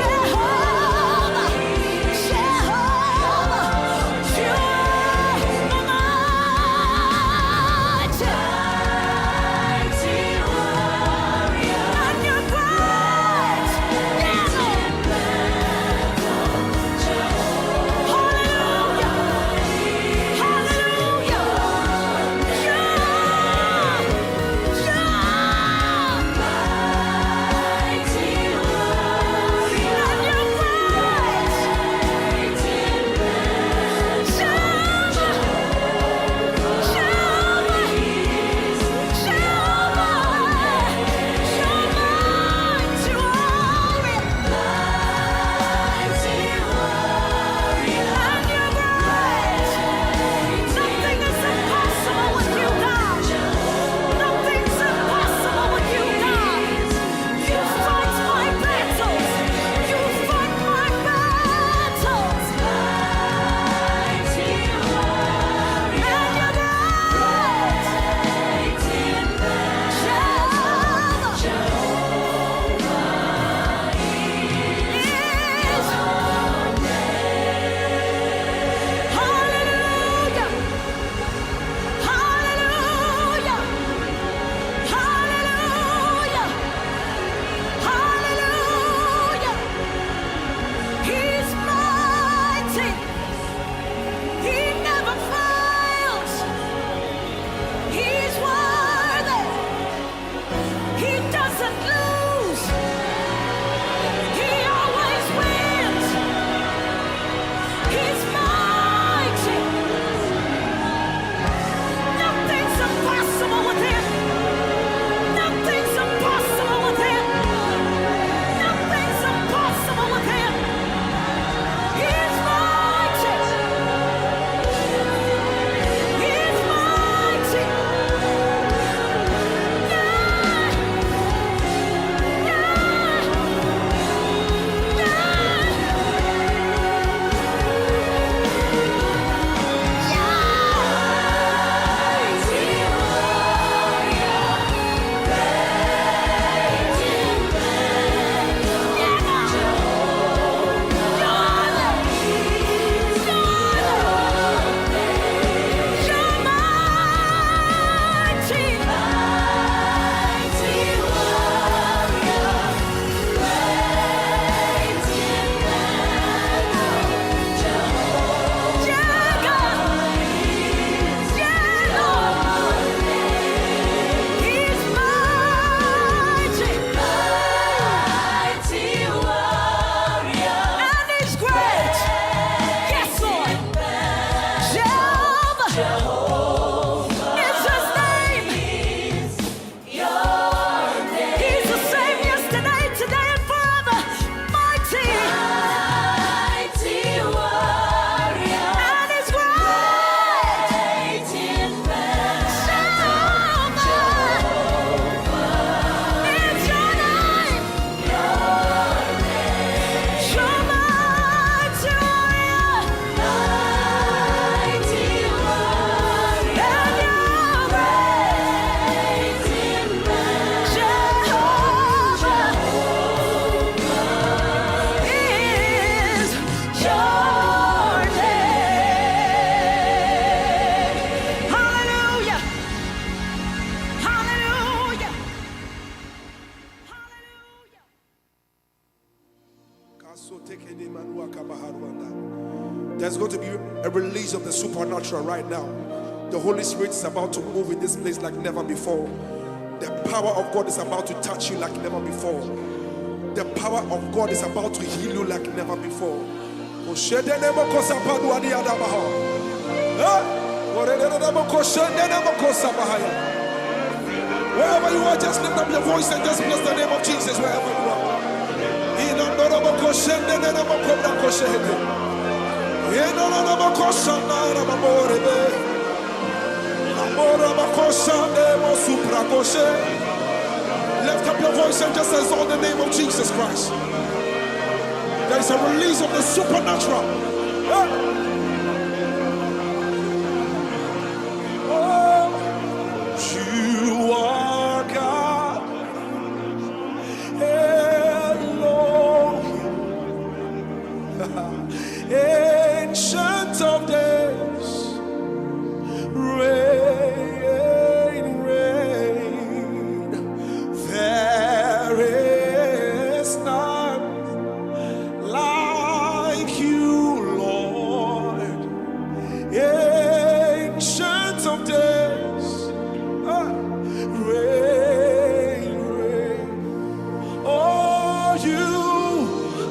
There's going to be a release of the supernatural right now. The Holy Spirit is about to move in this place like never before. The power of God is about to touch you like never before. The power of God is about to heal you like never before. Wherever you are, just lift up your voice and just bless the name of Jesus wherever you are. Lift up your voice and just exalt the name of Jesus Christ. There's a release of the supernatural. Hey. Oh, you are God. Elohim. Ancient of days. Reign, reign. There is none like you, Lord. Ancient of days. Ah, reign, reign. Oh, you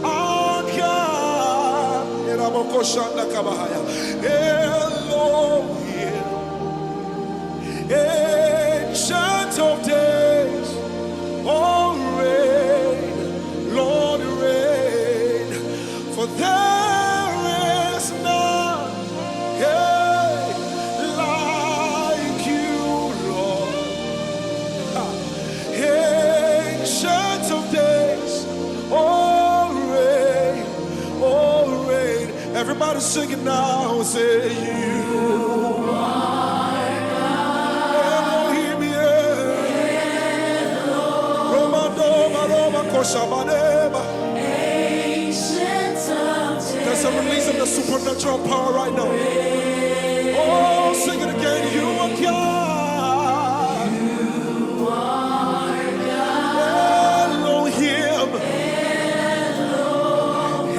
are God. Elohim. Ancient of days. Oh, reign, Lord, reign. For there is none hey, like you, Lord. Ancient of days, oh reign, oh reign. Everybody sing it now. Say you are Elohim, yeah. Roma doma roma koshabaneba. There's a release of the supernatural power right now. Oh, sing it again. You are God. Elohim.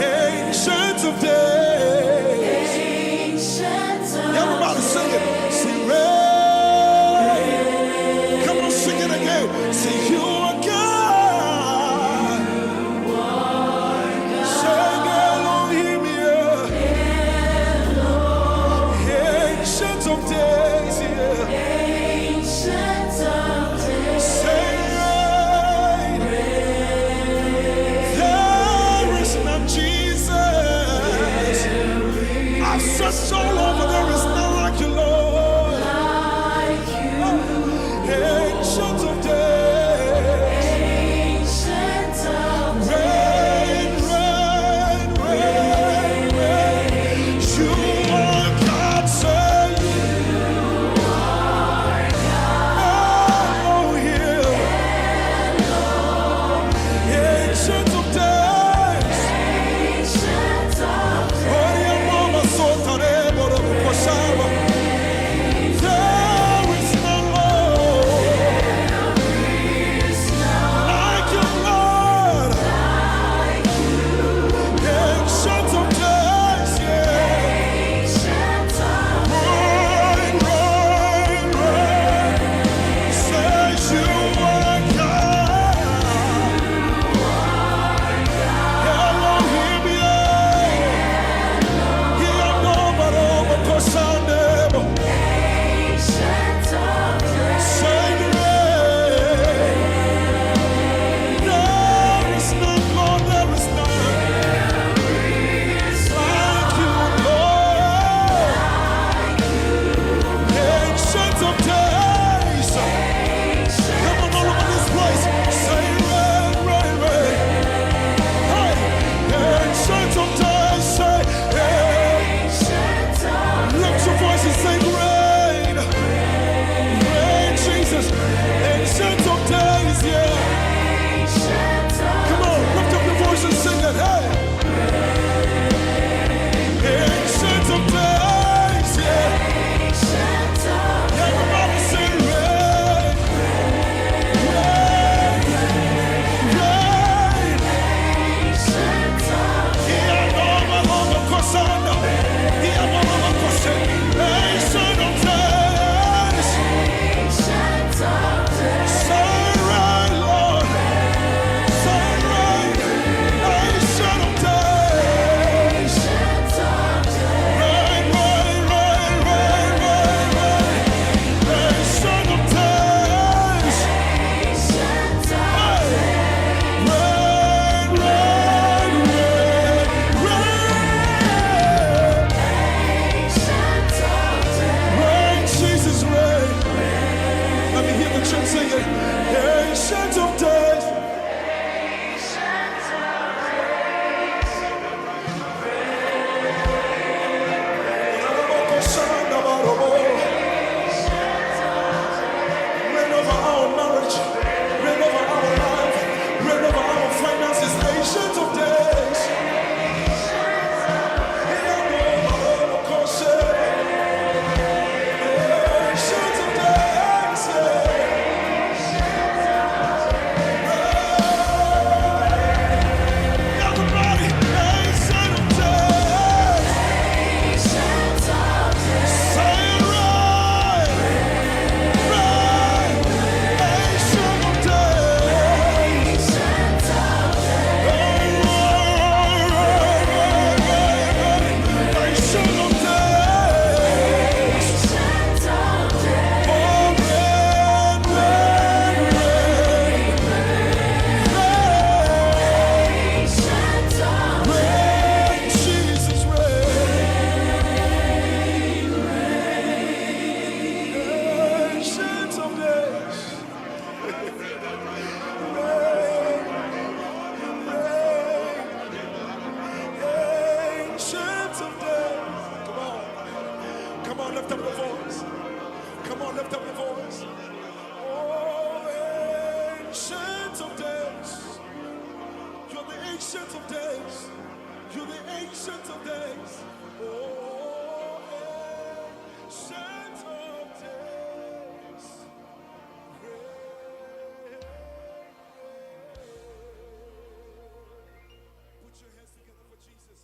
Ancient of days. Everybody sing it. Say reign. Come on, sing it again. Say you are God. Say Elohim, yeah. You're the ancient of days. You're the ancient of days. Oh, ancient of days. Put your hands together for Jesus.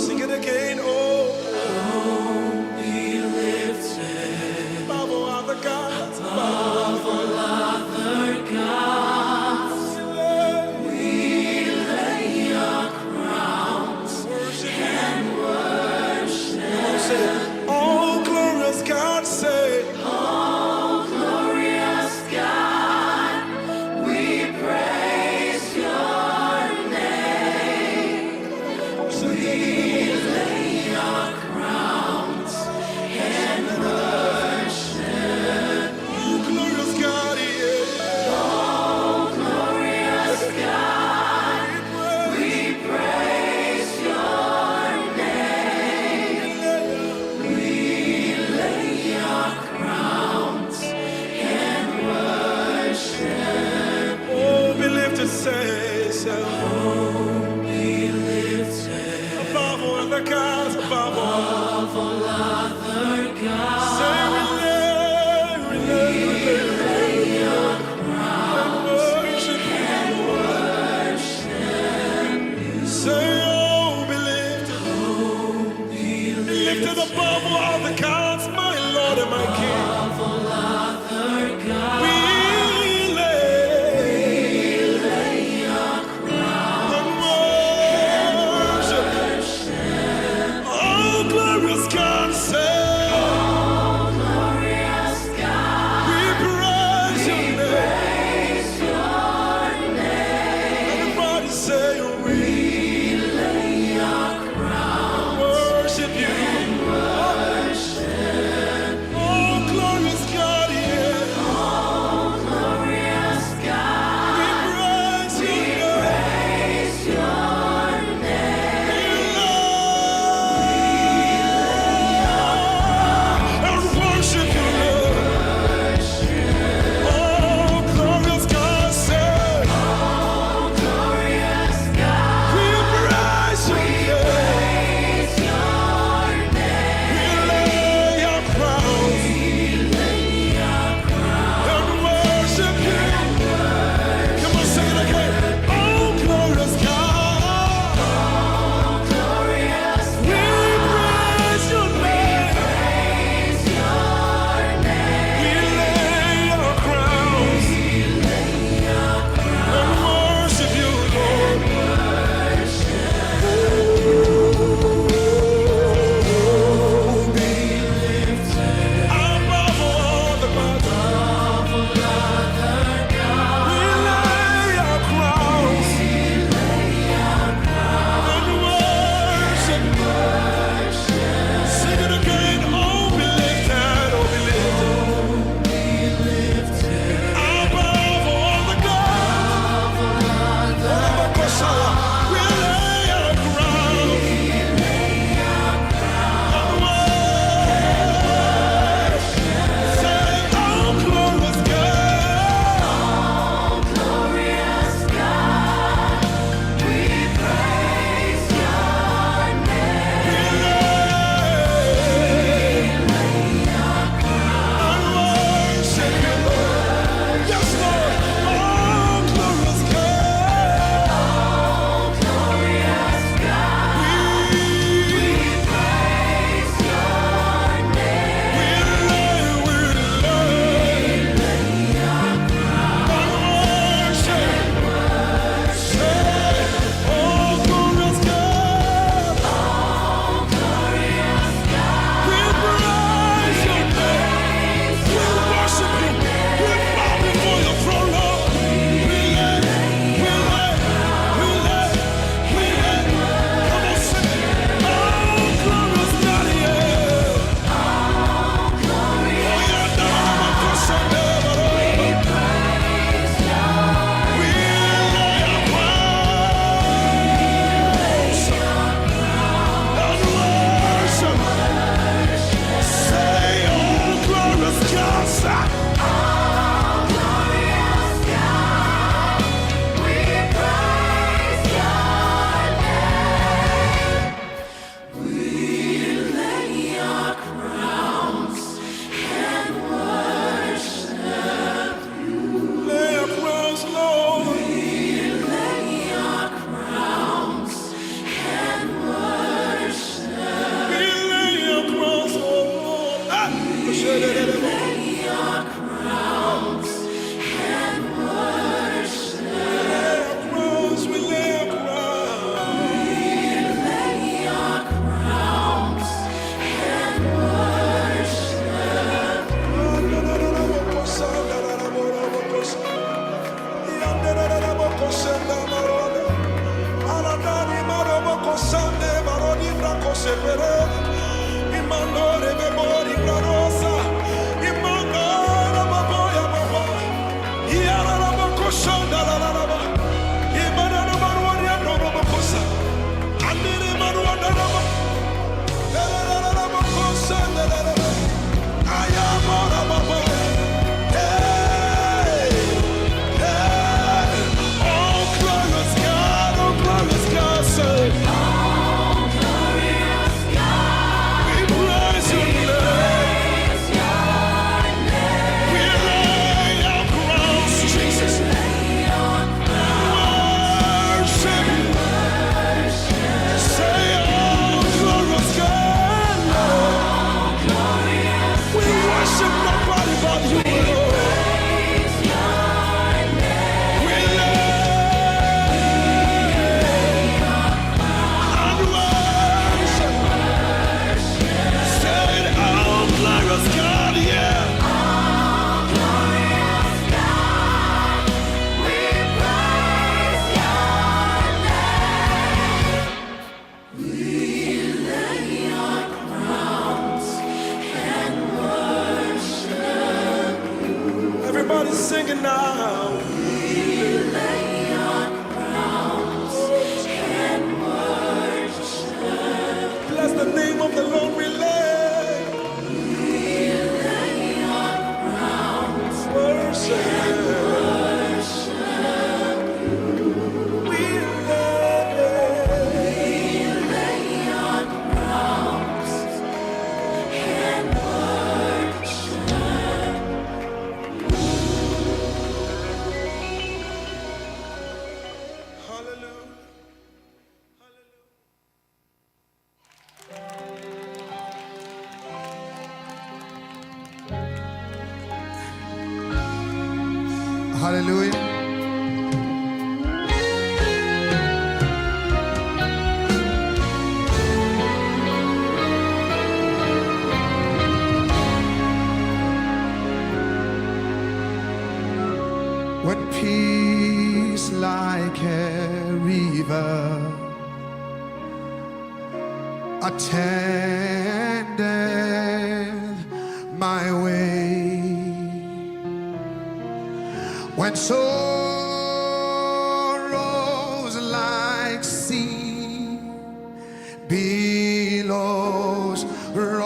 Sing it again, oh. Be lifted above all other gods, above all other gods. We lay our crowns and worship. Come on, say it. Oh, glorious God, say. Oh, glorious God, we praise your name. We lay our crowns and worship. Oh, glorious God, yeah. Oh, glorious God, we praise your name. We lay our crowns and worship. Oh, be lifted, say so. Oh, be lifted Above all other gods, above all. above all other gods. Say we lay, we lay, we lay, Lay our crowns worship. and worship. Say, oh, be lifted, Oh, be be lifted above all other gods, my Lord and my King. above all other gods. We lay Lay our crowns and worship. worship. Oh, glorious God, say, Oh, glorious God, we praise your name. praise your name. Everybody say, we We lay our crowns worship you. and worship. Oh, glorious. We lay our crowns. Hey! Hey! Oh, glorious God, oh, glorious God, say. We praise your name. We lay our crowns, Jesus. Worship you. Say, oh, glorious God, Lord. We worship nobody but you, Lord. We lay and worship. Say, oh, glorious God, yeah. Everybody's singing now. Bless the name of the Lord, we lay. Worship. We lay. Hallelujah. Hallelujah. When peace like a river attendeth my way, when sorrows like sea billows roll,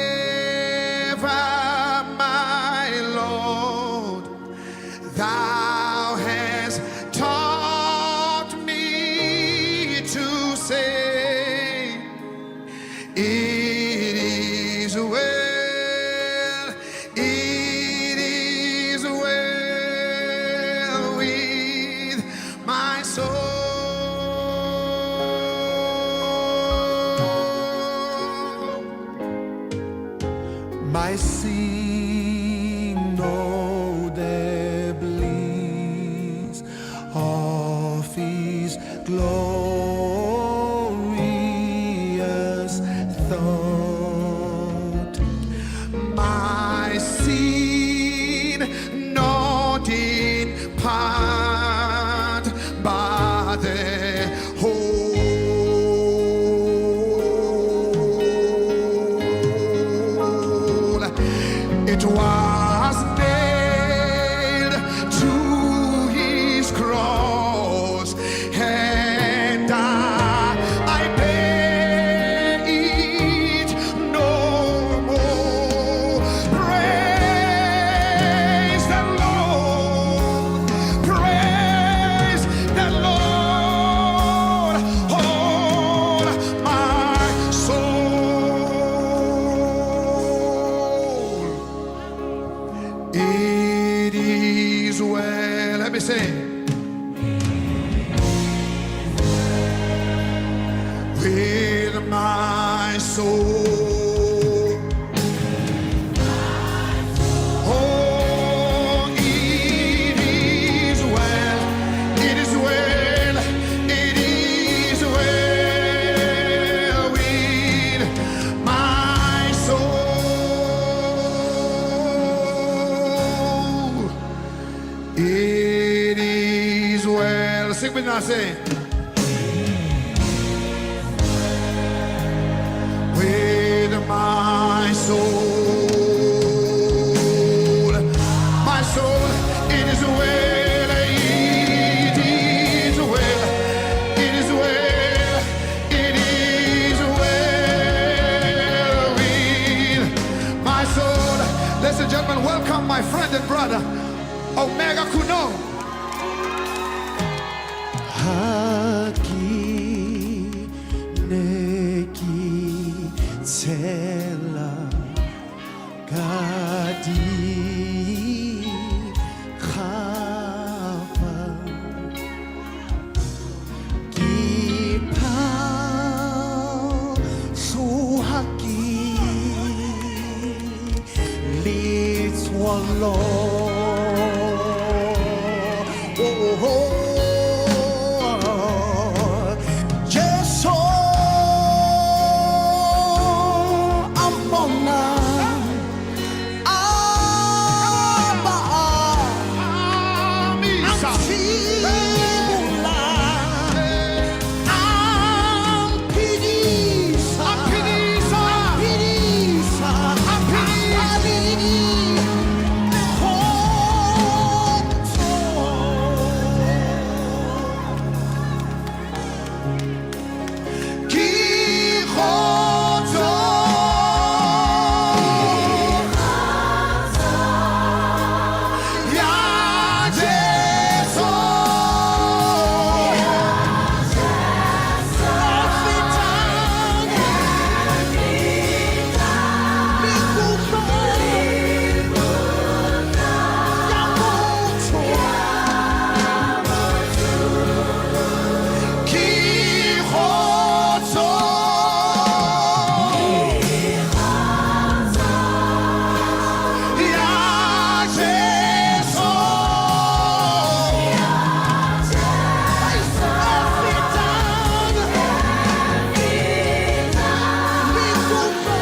whatever my Lord, thou hast taught me to say, it is well, it is well with my soul. My sin, oh, the bliss of His glorious thought. My sin, not in part, but the whole. It was nailed to his cross, and I bear it no more. Praise the Lord. Praise the Lord. Oh, my soul. It is well. Let me say. soul. Oh, it is well, it is well, it is well with my soul. It is well. Sing with me now, say. With my soul, my soul, it is well, it is well, it is well, it is well with my soul. Ladies and gentlemen, welcome my friend and brother, Omega Kuno. Ha ke ne ke tshela ka dikgapa ke phatloha ke letswalo. Oh, oh, Jesu a mpona a ba a nthibolla, a mphedisa, a mphedisa, a le kgotso. Ke kgotso. Ya Jesu. E fetang mekutlo ya motho. Ke kgotso. Ya Jesu. E fetang mekutlo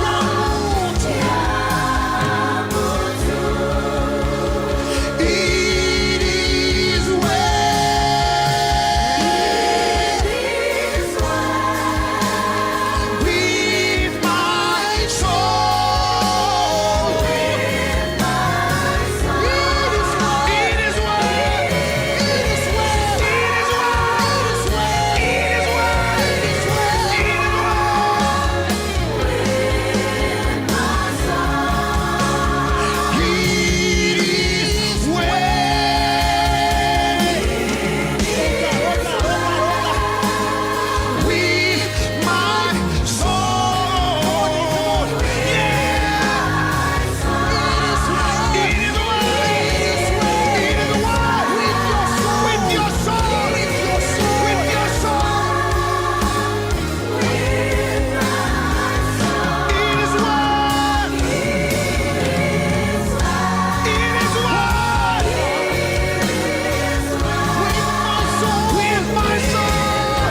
ya motho. It is well with my soul. It is well. It is well. It is well. It is well. It is well. It is well. It is well. It is well. It is well with my soul. Yeah. It is well. It is well. It is well. It is well. With your soul. With your soul. With your soul. With your soul. It is well. It is well. With my soul. With my soul.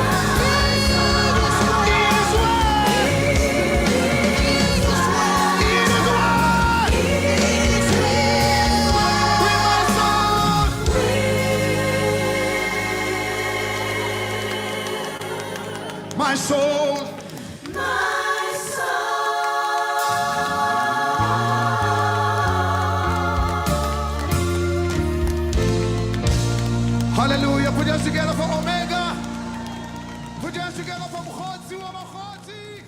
It is well. It is well. It is well. It is well. It is well. With my soul. My soul. Hallelujah. Put your hands together for Omega. Put your hands together for Mkhotsi wa Makhotsi.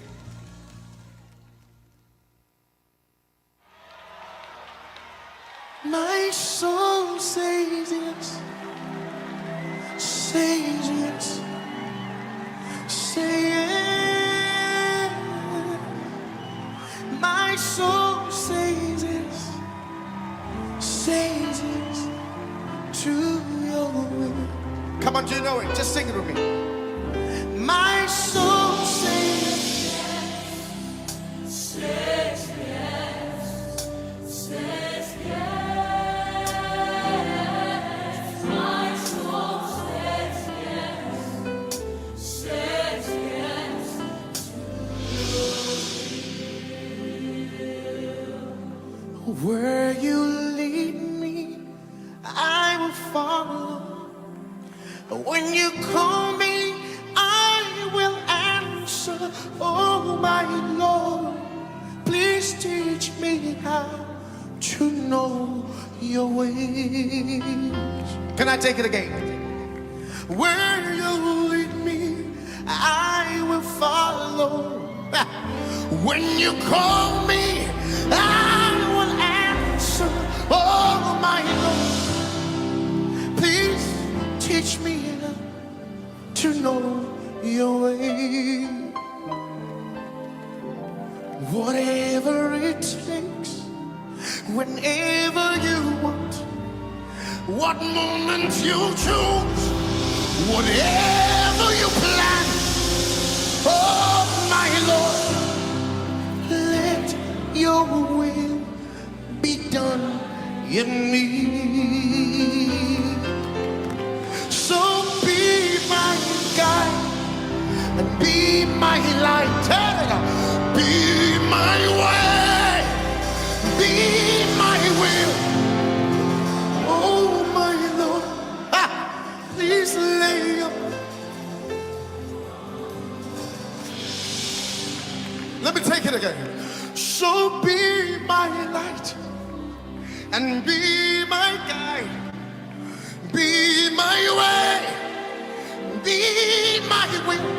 My soul says yes, says yes, say yes. My soul says yes, says yes to your will. Come on, do you know it? Just sing it with me. My soul says yes, says yes, says yes. My soul says yes, says yes to you. Where you lead me, I will follow. When you call me, I will answer. Oh, my Lord, please teach me how to know your ways. Can I take it again? Where you lead me, I will follow. When you call me, I will answer. Oh, my Lord, please teach me to know your way. Whatever it takes, whenever you want, what moment you choose, whatever you plan, oh my Lord, let your will be done in me. So be my guide and be my light. Be my way. Be my will. Oh, my Lord. Ah, please lay up. Let me take it again. So be my light and be my guide. Be my way. Be my will.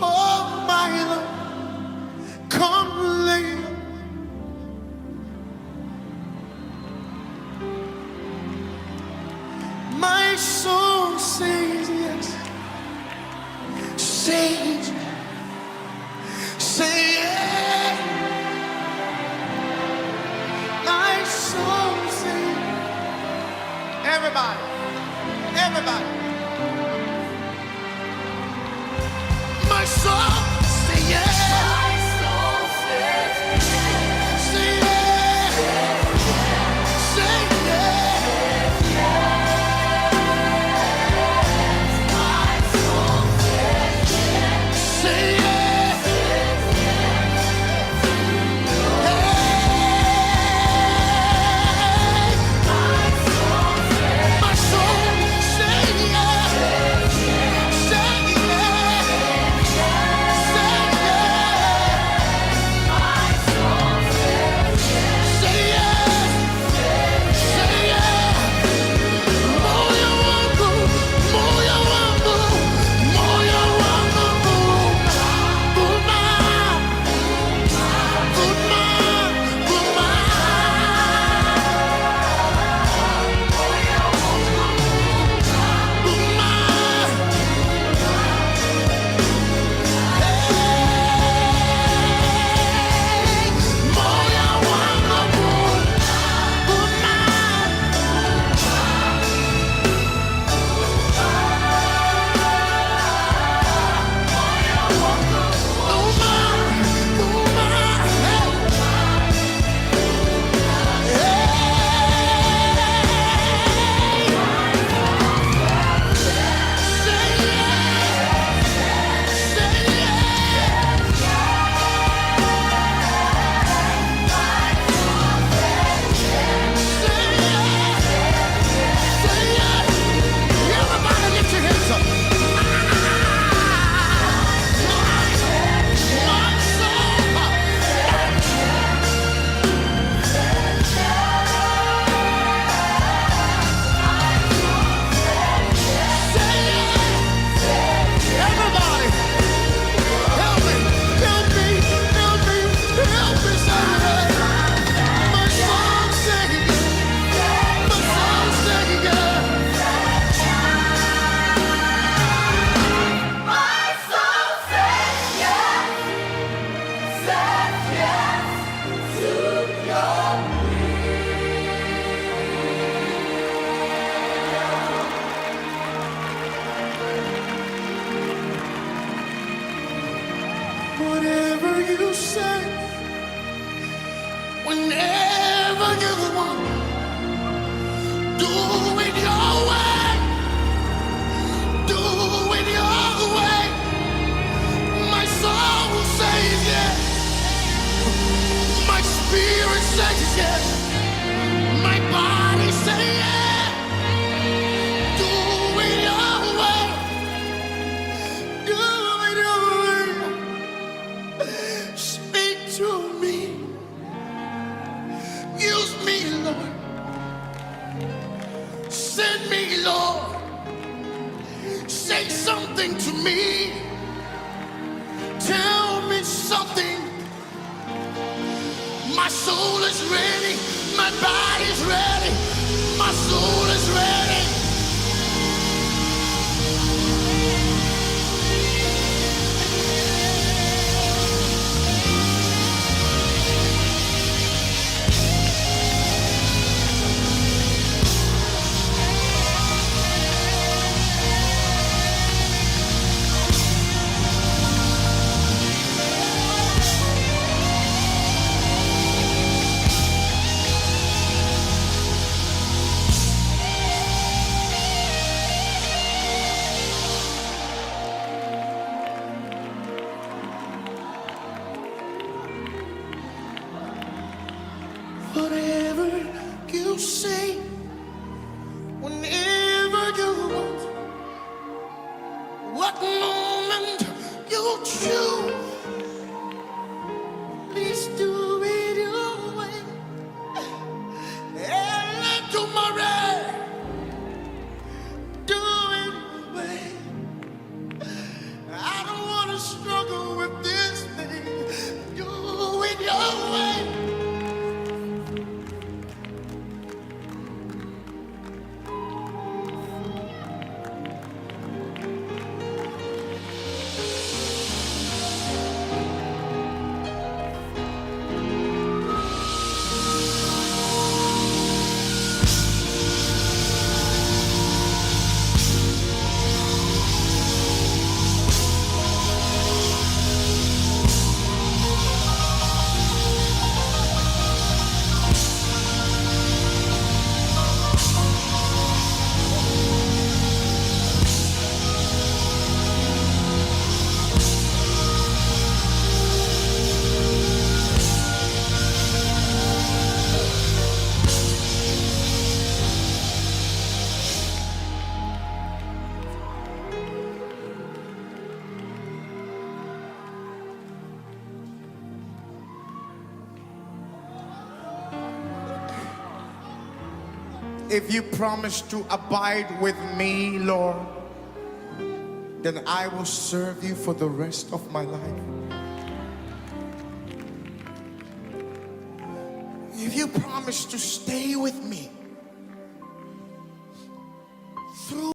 Oh, my Lord. Come lay. My soul says yes. Says, say yes. My soul says. Everybody, everybody. My soul say yes. My soul says yes. Say yes. Say yes. My soul says yes. Say yes. Hey. My soul say yes. Do it your way. Do it your way. My soul says yes. My spirit says yes. My body says yes. Do it your way. Do it your way. Speak to me. Use me, Lord. Send me, Lord. Say something to me. Tell me something. My soul is ready. My body's ready. My soul is ready. Whatever you say, whenever you want, what moment you choose, please do it your way. And tomorrow, do it your way. I don't want to struggle with this thing. Do it your way. If you promise to abide with me, Lord, then I will serve you for the rest of my life. If you promise to stay with me,